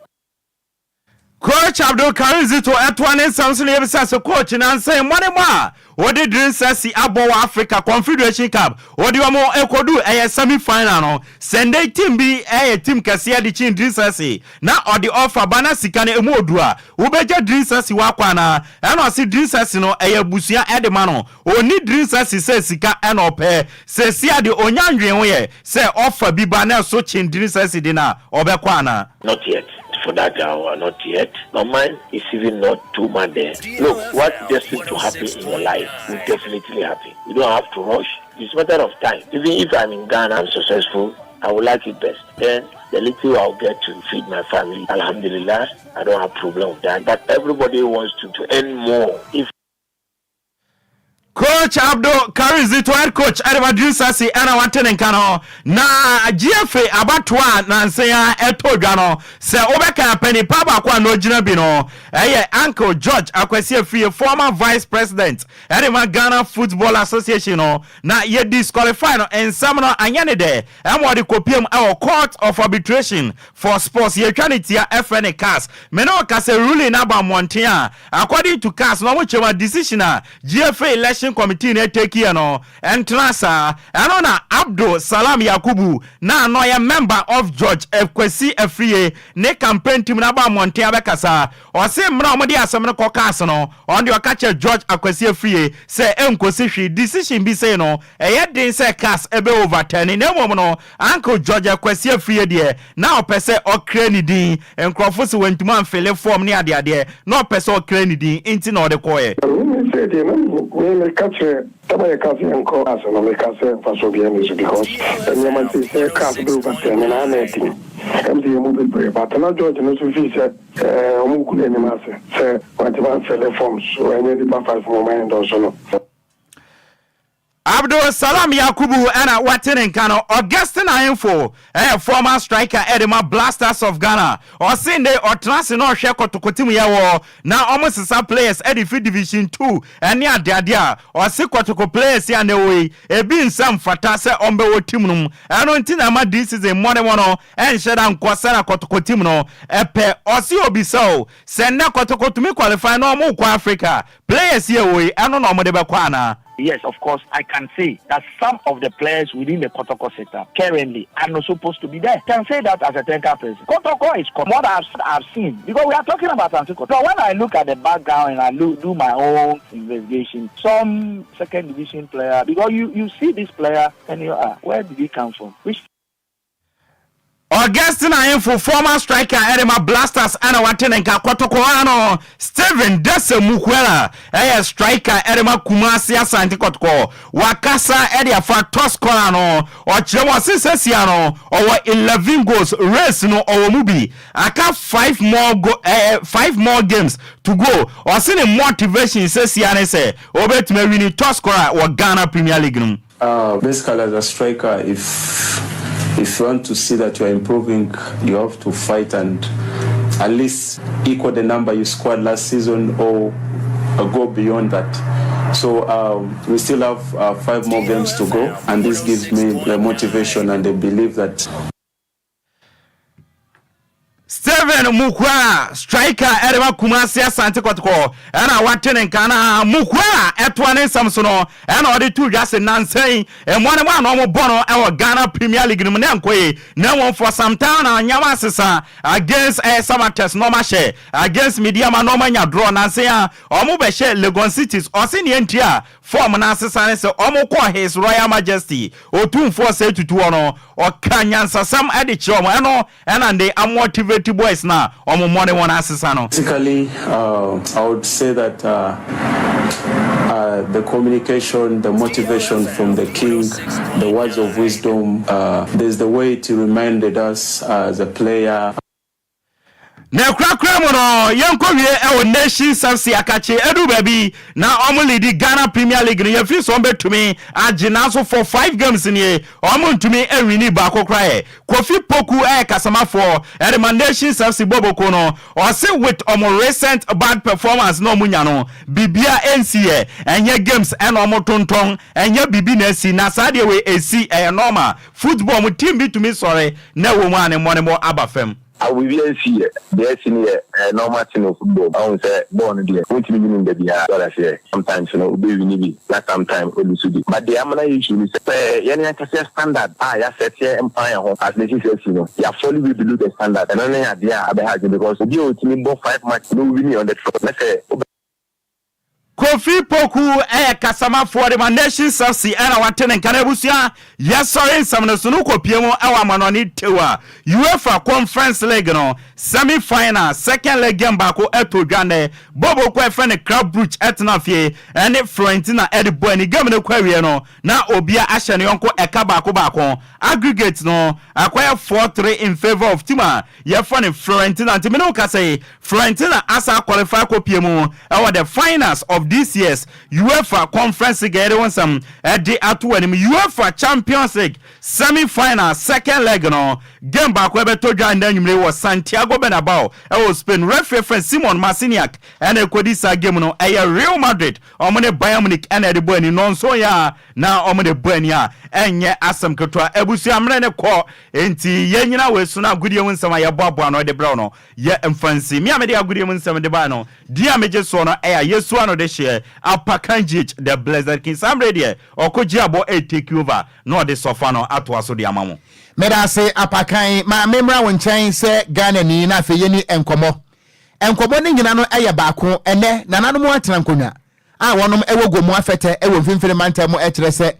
S17: Coach Abdul Karim Zito ɛtoa ne nsɛm so na yɛbisa sɛ coach nansa yi mmɔdemmɔ a wɔde Drinsa si abɔ wɔ Africa Confederation Cup wɔde wɔn ɛkɔdu ɛyɛ semi final no sɛ ndɛ team bi ɛyɛ team kɛseɛ de kyen Drinsa si na ɔde offer ba na sika no ɛmu odu a wobɛgya Drinsa si hɔ akɔ anaa ɛna ɔse Drinsa si no ɛyɛ abusua ɛde ma no ɔnni Drinsa si sɛ sika ɛna ɔpɛ sɛsi a deɛ ɔnya ndwen ho yɛ sɛ offer bi ba na ɛso kyen Drinsa si de no a ɔbɛkɔ anaa.
S18: Not yet. For that hour, not yet. My mind is even not too much there. Look, what's destined to happen in your life will definitely happen. You don't have to rush. It's a matter of time. Even if I'm in Ghana, I'm successful, I would like it best. Then the little I'll get to feed my family, Alhamdulillah, I don't have problem with that. But everybody wants to, to earn more. If
S17: Coach Abdul Karim Zito, head coach ɛde ma Dream Sasi ɛna wate ne nka no na GFA abatoɔ a nansa yi ara ɛtɔ dwa no sɛ wobɛka apɛ nipa baako a na ɔgyina bi no ɛyɛ Uncle George Akwasi Afriyie, former vice president ɛde ma Ghana Football Association no na yɛ disqualify no nsɛm no anyɛ ne dɛ ɛma ɔde kɔpiam ɛwɔ Court of Arbitration for Sports yɛtwa ne tia ɛfrɛ ne CAS me ne wo ka sɛ ruling no aba mmɔnten a According to CAS na wɔn kyerɛ mu a decision a GFA election committee no take yɛ no ɛntena saa. Ɛno na Abdul Salam Yakubu na na ɔyɛ member of George Kwasi Afriyie ne campaign team no aba mmɔnten abɛkasa. Ɔse mmerɛ a wɔde asɛm no kɔ CAS no ɔno deɛ ɔka kyerɛ George Akwasi Afriyie sɛ ɛnkosi hwee decision bi sei no ɛyɛ den sɛ CAS bɛ overturn na mmom no Uncle George Akwasi Afriyie deɛ na ɔpɛ sɛ ɔkra ne din, nkurɔfo se wantumi amfele fɔm ne adeadeɛ, na ɔpɛ sɛ ɔkra ne din nti na ɔde kɔeɛ.
S19: Na me me sei deɛ na me me ka kyerɛ tam a yɛka sɛ yɛnkɔ cars no me ka sɛ mfasoɔ biara nni so because nneɛma sei sɛ cars bɛ overturn no na na ɛden ɛm sɛ yɛn mu bebree but na George no nso feel sɛ ɛɛ wɔn gu n'anim ase sɛ wantumi amfele forms so ɛnyɛ nipa 5 na wɔn endorse no.
S17: Abdul Salam Yakubu na wate ne nka no. Augustine Ahemfo yɛ former striker de ma Blasters of Ghana. Ɔse nnɛ ɔtena ase na ɔhwɛ kɔtɔkɔ team yɛ wɔ na ɔmo sesa players de firi division 2 ne adeade a, ɔse kɔtɔkɔ players yi a nnɛ wɔ yi ebi nsa mfata sɛ ɔmo bɛwɔ team no mu. Ɛno nti na ɛma this season mmɔdemmɔ no ɛnhyɛ da nkɔ sɛnea kɔtɔkɔ team no pɛ. Ɔse obisa o, sɛ nnɛ kɔtɔkɔ tumi qualify na ɔmo kɔ Africa a, players yi a ɛwɔ yi ɛno na ɔmo de bɛkɔ anaa?
S20: Yes, of course, I can say that some of the players within the Kotoko setup currently are not supposed to be there. I can say that as a technical person. Kotoko is what I've, I've seen because we are talking about Asante Kotoko. So when I look at the background and I look, do my own investigation, some second division player, because you, you see this player and you are, where did he come from? Which
S17: Augustine Ahemfo former striker ɛde ma Blasters ɛna wate ne nka kɔtɔkɔ ano. Steven Dese Mukwala ɛyɛ striker ɛde ma Kumasi Asante Kɔtɔkɔ. Wakasa ɛde afa top scorer no. Ɔkyerɛ mu ɔse sɛsia no ɔwɔ 11 goals, race no ɔwɔ mu bi. Aka 5 more go 5 more games to go. Ɔse ne motivation sɛsia ne sɛ ɔbɛtumi awini top scorer wɔ Ghana Premier League no mu.
S21: Basically, as a striker, if if you want to see that you are improving, you have to fight and at least equal the number you scored last season or go beyond that. So we still have 5 more games to go, and this gives me the motivation and the belief that.
S17: Steven Mukwala, striker ɛde ma Kumasi Asante Kɔtɔkɔ ɛna wate ne nka na Mukwala ɛtoa ne nsɛm so no ɛna ɔde to dwa se nansa yi mmoa ne mu a na wɔn bɔ no ɛwɔ Ghana Premier League no mu na nkɔ yi na wɔn for some time na nyama asesa against ɛyɛ Samartex na wɔn ahyɛ against Medeama na wɔn anya draw nansa yi a wɔn bɛhyɛ Legon Cities. Ɔse nea nti a form no asesa ne sɛ wɔn kɔ His Royal Majesty Otumfoɔ sɛ tutu hɔ no ɔka nyansasɛm de kyerɛ wɔn ɛno ɛna de amotivate boys na wɔn mmɔne wɔn asesa no.
S21: Basically, I would say that the communication, the motivation from the king, the words of wisdom, there's the way it reminded us as a player.
S17: Na kurakura mu no yɛnkɔwie ɛwɔ Nations FC akakye ɛdu baabi na ɔmo lead Ghana Premier League no yɛfiri sɛ ɔmo bɛtumi agye, nanso for 5 games nie ɔmo ntumi awini baako koraa. Yɛ Kofi Poku ɛyɛ kasamafoɔ ɛde ma Nations FC bɔbɔko no, ɔse with ɔmo recent bad performance na ɔmo nya no bibia ɛnsi yɛ ɛnyɛ games ɛna ɔmo tontɔn ɛnyɛ bibi na esi na saa deɛ wei esi ɛyɛ normal football mu, team bi tumi sɔre na ɛwɔ mu a ne mmɔ ne aba fam.
S6: Awo biribi ansi yɛ deɛ ɛsi no yɛ normal thing of football. Ɔhu sɛ bɔɔl no deɛ wontumi win da biara sɔrɔ aseɛ. Sometimes no wobɛwini bi na sometimes olusu bi, but deɛ amana yɛ issue ni sɛ yɛne ankasa standard a yɛasɛteɛ mpa yɛn ho as ne sisi asi no, yɛafall way below the standard. Ɛno ne adeɛ a abɛha adwene because obi a otumi bɔ 5 match na owini on the trot na sɛ
S17: Kofi Poku ɛyɛ kasamafoɔ de ma Nations FC ɛna wate ne nka no. Abusua, yɛsɔre nsɛm no so no kɔpie mu ɛwɔ amanɔne tew a UEFA Conference League no semi final second leg game baako ɛtɔ dwa nnɛ. Bobo kɔ ɛfɛ ne Club Brugge ɛtena fie ɛne Fiorentina ɛde bɔ ani. Game no kɔ awie no na obia ahyɛ ne yɔnko ɛka baako baako. Aggregate no akɔyɛ 4-3 in favour of team a yɛfɔ ne Fiorentina. Nti mene wo kasa yi, Fiorentina asa qualify kɔpie mu ɛwɔ the finals of this year's UEFA Conference League. Ɛde wo nsɛm ɛde ato anim. UEFA Champions League semi final second leg no game baako ɛbɛtɔ dwa nda nwumire wɔ Santiago Bernabeu ɛwɔ Spain. Referee fɛn Simon Marciniak ɛna ɛkɔdi saa game no. Ɛyɛ Real Madrid ɔmo ne Bayern Munich ɛna ɛde bɔ ani nɔnso yɛ a na ɔmo de bɔ ani a ɛnyɛ asɛm ketewa. Abusua, mmerɛ ne kɔ nti yɛn nyina wɔ esu no agodie mu nsɛm a yɛboaboa no ɛde brɛw no yɛ mfansi. Mi a mede agodie mu nsɛm de baa no din a megye soɔ no ɛyɛ Yesu ano de hyeɛ Apakan GH the Blessed King. Saa mmerɛ deɛ ɔkɔ gye abɔ ɛ take over na ɔde sɔfa no atoa so de ama mo.
S1: Meda ase, Apakan. Ma memmra wo nkyɛn sɛ Ghanani na afei yɛni nkɔmmɔ. Nkɔmmɔ no nyina no ɛyɛ baako. Ɛnɛ nananom atena nkonnwa a wɔnom ɛwɔ Gomu Afɛtɛ ɛwɔ Mfimfini mantam mu ɛkyerɛ sɛ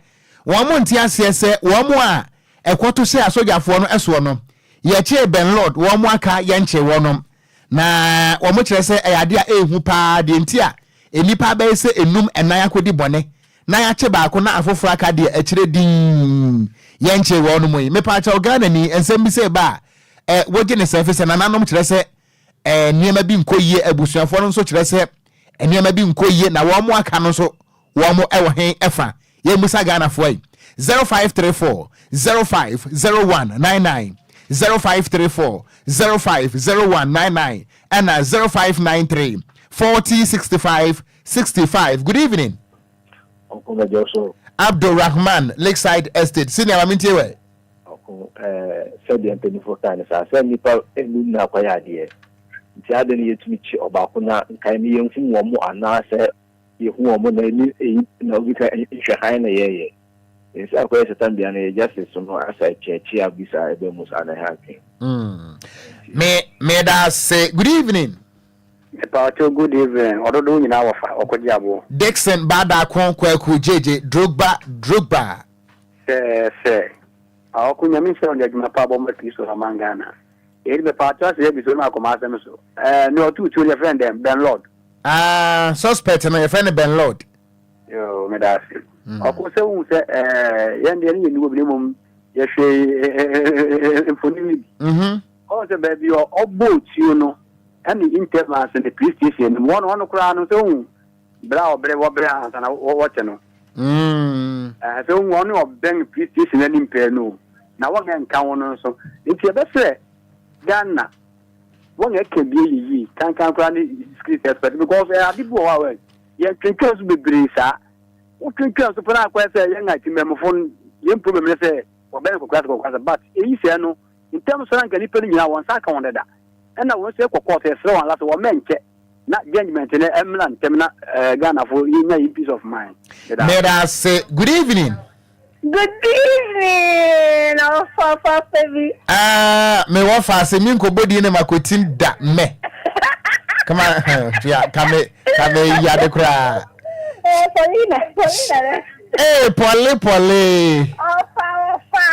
S1: wɔn mo nte aseɛ sɛ wɔn mo a ɛkɔto hyɛ asogyafoɔ no ɛsoɔ no yɛkyee Ben Lord, wɔn mo aka yɛnkyee wɔnom, na wɔn kyerɛ sɛ ɛyɛ adeɛ a ɛɛhu paa deɛ nti a nnipa abɛyɛ sɛ enum ɛnan akɔdi bɔne na yɛakye baako na afoforɔ aka deɛ akyire dinn yɛnkyee wɔn mo yi. Mepaakyɛw, Ghana ni nsɛm bi sɛ ba a ɛ wogye ne sɛ fi sɛ nananom kyerɛ sɛ nneɛma bi nkɔ yie, abusuafoɔ no nso kyerɛ sɛ nneɛma bi nkɔ yie na wɔn mo aka no nso wɔn mo ɛwɔ he ɛfa? Yɛn Ghanafoɔ yi 0534 050199, 0534 050199 ɛna 0593 40 65 65. Good evening. Abdulrahman, Lakeside Estate. Senior, maame ntie wɛ.
S6: Ɔko sɛdeɛ mpanimfoɔ kaa no saa sɛ nnipa enum na akɔyɛ adeɛ nti ade no yɛtumi kye ɔbaako na nkae no yɛnhu wɔn mo anaasɛ yɛhu wɔn mo na ɛni eyi na obi ka nhwɛhan na yɛyɛ nsi akɔyɛ sɛ tambia no yɛ justice no asa kyerɛkyerɛ bi saa ɛbɛn mu saa na ɛha adwene.
S1: Me meda ase. Good evening.
S22: Mepawkyɛw, good evening. Ɔdodow nyinaa wɔfa ɔkɔgye aboɔ.
S1: Dixon Baadako Kwaku Jeje Drogba Drogba.
S22: Sɛ sɛ. Ɔko Nyame nhyira wo ne adwuma pa a bɔ ma Kristo aman Ghana. Eyi de mepaakyɛw asɛ yɛ bisa na makɔ m'asɛm so. Ɛɛ nea ɔtoo tuo no yɛfrɛ no dɛn? Ben Lord.
S1: Ah suspect no yɛfrɛ no Ben Lord.
S22: Yoo meda ase. Ɔko sɛ wohu sɛ ɛɛ yɛn deɛ ne yɛnni hɔ bi na mmom yɛhwɛ mfonini bi. Ɔhu sɛ baabi a ɔbɔɔ tuo no ɛne Intermas ne police station no mu hɔ no hɔ no koraa no sɛ wohu Berɛ a ɔbrɛ wɔbrɛ ansa na wɔte no. Ɛɛ sɛ wohu ɔne ɔbɛn police station anim pɛɛ no o, na wɔn a ɛnka ho no nso. Nti yɛbɛsrɛ Ghana wɔn a ɛka bi yɛ yie kankan koraa ne security expert because ɛyɛ ade bi wɔ hɔ a wɔn yɛntwentwɛn so bebree saa. Wotwentwɛn so pɛ na akɔyɛ sɛ yɛn a timmɛmufo no yɛn problem ne sɛ wɔbɛn kɔkɔase kɔkɔase but eyi sɛɛ no ntɛm so na nka nnipa no nyinaa wɔn nsa aka wɔn dada ɛna wɔn nso ɛkɔ court yɛsrɛ wɔn ala sɛ wɔn mɛnkyɛ na judgement no ɛmmra ntɛm na eh, Ghana fo yɛnya yɛn peace of mind.
S1: Meda ase. Good evening.
S2: Good evening, ɔfa papa bi.
S1: Ah, me wɔ fa ase mi nkɔbɔ din ne makotim da mɛ. Kama tua kame kame yade koraa.
S2: Eh, Paulina, Paulina.
S1: Ee pɔle pɔle.
S2: Ɔfa ɔfa.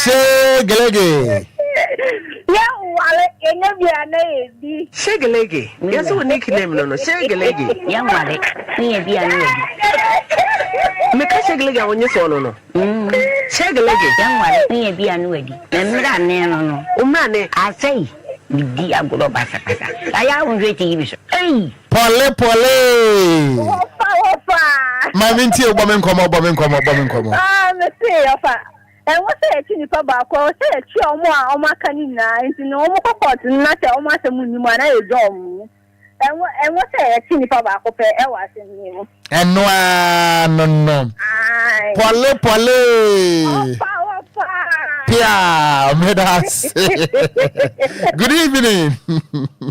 S1: Shegelege.
S2: Yɛ nwale yɛnyɛ bi a na yɛ di.
S10: Shegelege yɛsɛ wo nick name no no shegelege.
S3: Yɛ nwale ne yɛ bi a na yɛ
S10: di. Meka shegelege a wonye soɔ no no. Shegelege.
S3: Yɛ nwale ne yɛ bi a na wadi. Na mmerɛ ne no no.
S10: Wo mmerɛ ne.
S3: Asɛyi medi agorɔ basabasa. Ayɛ a wonhwɛ TV so. Ei.
S1: Pɔle pɔle.
S2: Wɔfa wɔfa.
S1: Maame ntie bɔ me nkɔmɔ bɔ me nkɔmɔ bɔ me nkɔmɔ.
S2: Ah me se ɔfa ɛwɔ sɛ yɛkyi nipa baako ɛwɔ sɛ yɛkyi ɔmo a ɔmo aka ne nyinaa nti no ɔmo kɔ kɔɔto no na sɛ ɔmo asɛm nni mu a na yɛgya ɔmo ɛwɔ ɛwɔ sɛ yɛkyi nipa baako pɛ ɛwɔ asɛm yi mu.
S1: Ɛno ara no no. Pɔle pɔle.
S2: Ɔfa ɔfa.
S1: Pia meda ase. Good evening.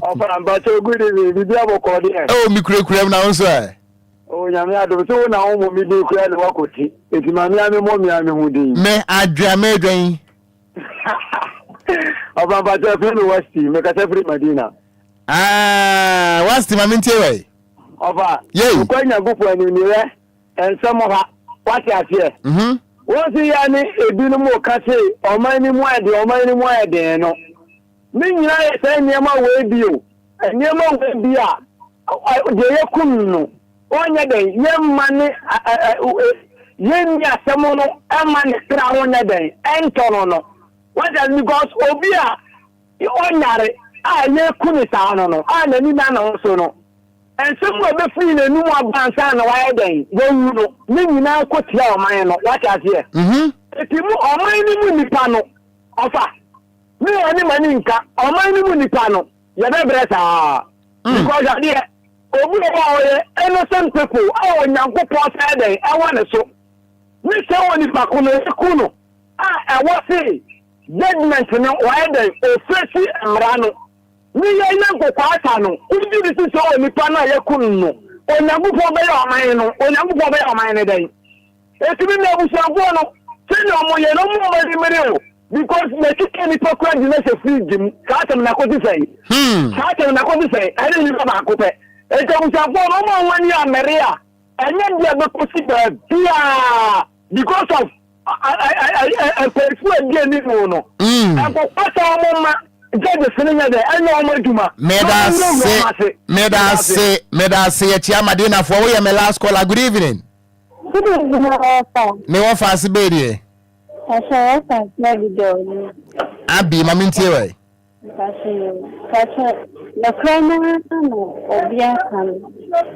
S22: Ɔfa mpakyɛw good evening bibi abɔkɔ deɛ.
S1: Oh mi kurakura mu na wo nso ɛ.
S22: Oh nyame adom sɛ wo na wo mmɔ me din koraa na wakɔti eti ma me a me mmɔ me a me ho din.
S1: Me adwea me adwa yi.
S22: Ɔfa mpakyɛw firi me wasti mekasa firi Madina.
S1: Ah wasti ma me ntie wɛ.
S22: Ɔfa, nokware Nyankopɔn anim ni, hwɛ, nsɛm ha, woate aseɛ? Wɔn se yɛn ne ebinom reka se ɔman no mu ayɛ den, ɔman no mu ayɛ den no, ne nyinaa yɛ saa nneɛma wei bi o, nneɛma wei bi a deɛ yɛkum no, ɔnyɛ dɛn, yɛmma ne, yɛnni asɛm no mma ne kra ho nyɛ dɛn, ɛntɔ no no. Woate aseɛ? Because obi a ɔnyare a yɛreku no saa no no, a n'ani nna ne ho so no, nsɛm a ɛbɛfiri n'anom aba ansa na wayɛ dɛn, wawu no, ne nyinaa kɔtia ɔman no. Wate aseɛ? Enti mo, ɔman no mu nnipa no, ɔfa, me a ne m'ani nka, ɔman no mu nnipa no, yɛbɛbrɛ saa. Because adeɛ, obi wɔ hɔ a ɔyɛ innocent people a Onyankopɔn sɛ dɛn, ɛwɔ ne so. Ne sɛ onipa ko no, yɛku no a ɛwɔ se Judgement no wayɛ dɛn ofesi mmara no ne yɛn yɛ nkokoaa no wogye di si sɛ onipa no a yɛku no no Onyankopɔn bɛyɛ ɔman no Onyankopɔn bɛyɛ ɔman no dɛn eti me nua abusuafoɔ no sɛnea ɔmo yɛ no ɔmo mma ni mmere o because yɛkeka nipa kura de no ahyɛ fridge mu saa asɛm no akɔsi sɛn saa asɛm no akɔsi sɛn ɛne nipa baako pɛ eti abusuafoɔ no ɔmo a wɔn ani ammere a ɛnyɛ deɛ bɛkɔsi baabiaa because of mpanyinfoɔ a ɛdi anim no nkɔkɔ sɛ wɔn ma judges no nyɛ dɛ ɛnyɛ wɔn adwuma.
S1: Medase, medase, medase yɛkyia Madinafoɔ woyɛ me last caller good evening.
S23: Good evening wɔfa.
S1: Me wɔfa ase bɛɛ deɛ.
S23: Ɛsɛ wɔfa nti Abigail ni.
S1: Abi ma mentie wɛ.
S23: Mpakyɛw, nokorɛ no ara na obi aka no.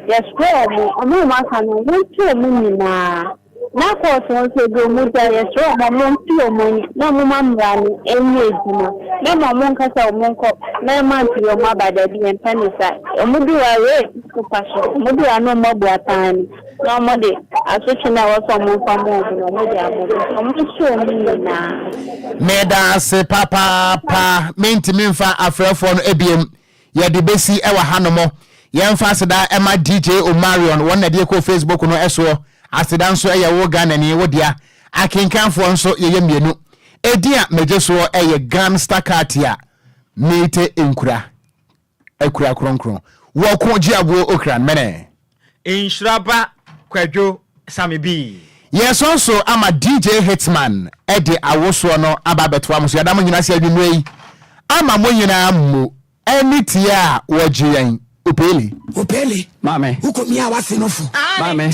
S23: Yɛsrɛ ɔmo, ɔmo a ɔmo aka no, ɔmo nte ɔmo nyinaa. Na kɔɔto hɔ nso ebi ɔmo gya, yɛsrɛ ɔmo ɔmo nte ɔmo ani na ɔmo ma mmara no nyɛ adwuma. Na ma ɔmo nka sɛ ɔmo nkɔ na ɛma nte ɔmo aba, dabi yɛmpɛ no saa. Ɔmo du hɔ a, rape popa so, ɔmo du hɔ a na ɔmo abu atan no. Na wɔde asotwe no a ɛwɔ sɛ wɔmfa ma wɔn no, wɔde ama wɔn. Nti wɔnhye wɔn nyinaa.
S1: Meda ase papaapa. Mentumi mfa afrɛfoɔ no ebiem. Yɛde bɛsi wɔ hanom. Yɛmfa aseda ma DJ Omarion, wɔn na ɛde yɛkɔɔ Facebook no soɔ. Aseda nso yɛ wo Ghanani, wo dea. Akenkanfoɔ nso yɛyɛ mmienu. Edin a megye soɔ yɛ Ghansta Katia Meite Nkura. Akura kronkron. Wɔko gye aboɔ okra mene.
S4: Nhyira ba Kwadwo Same Bii.
S1: Yɛsɔn so ama DJ Hitman de awosoɔ no aba abɛtoa mo so. Yɛda mo nyinaa ase anwummerɛ yi ama mo nyinaa mmo ɛne tie a wɔgye yɛn. Opele.
S11: Opele.
S7: Maame.
S11: Wokɔ mia w'ase no fo.
S7: Maame.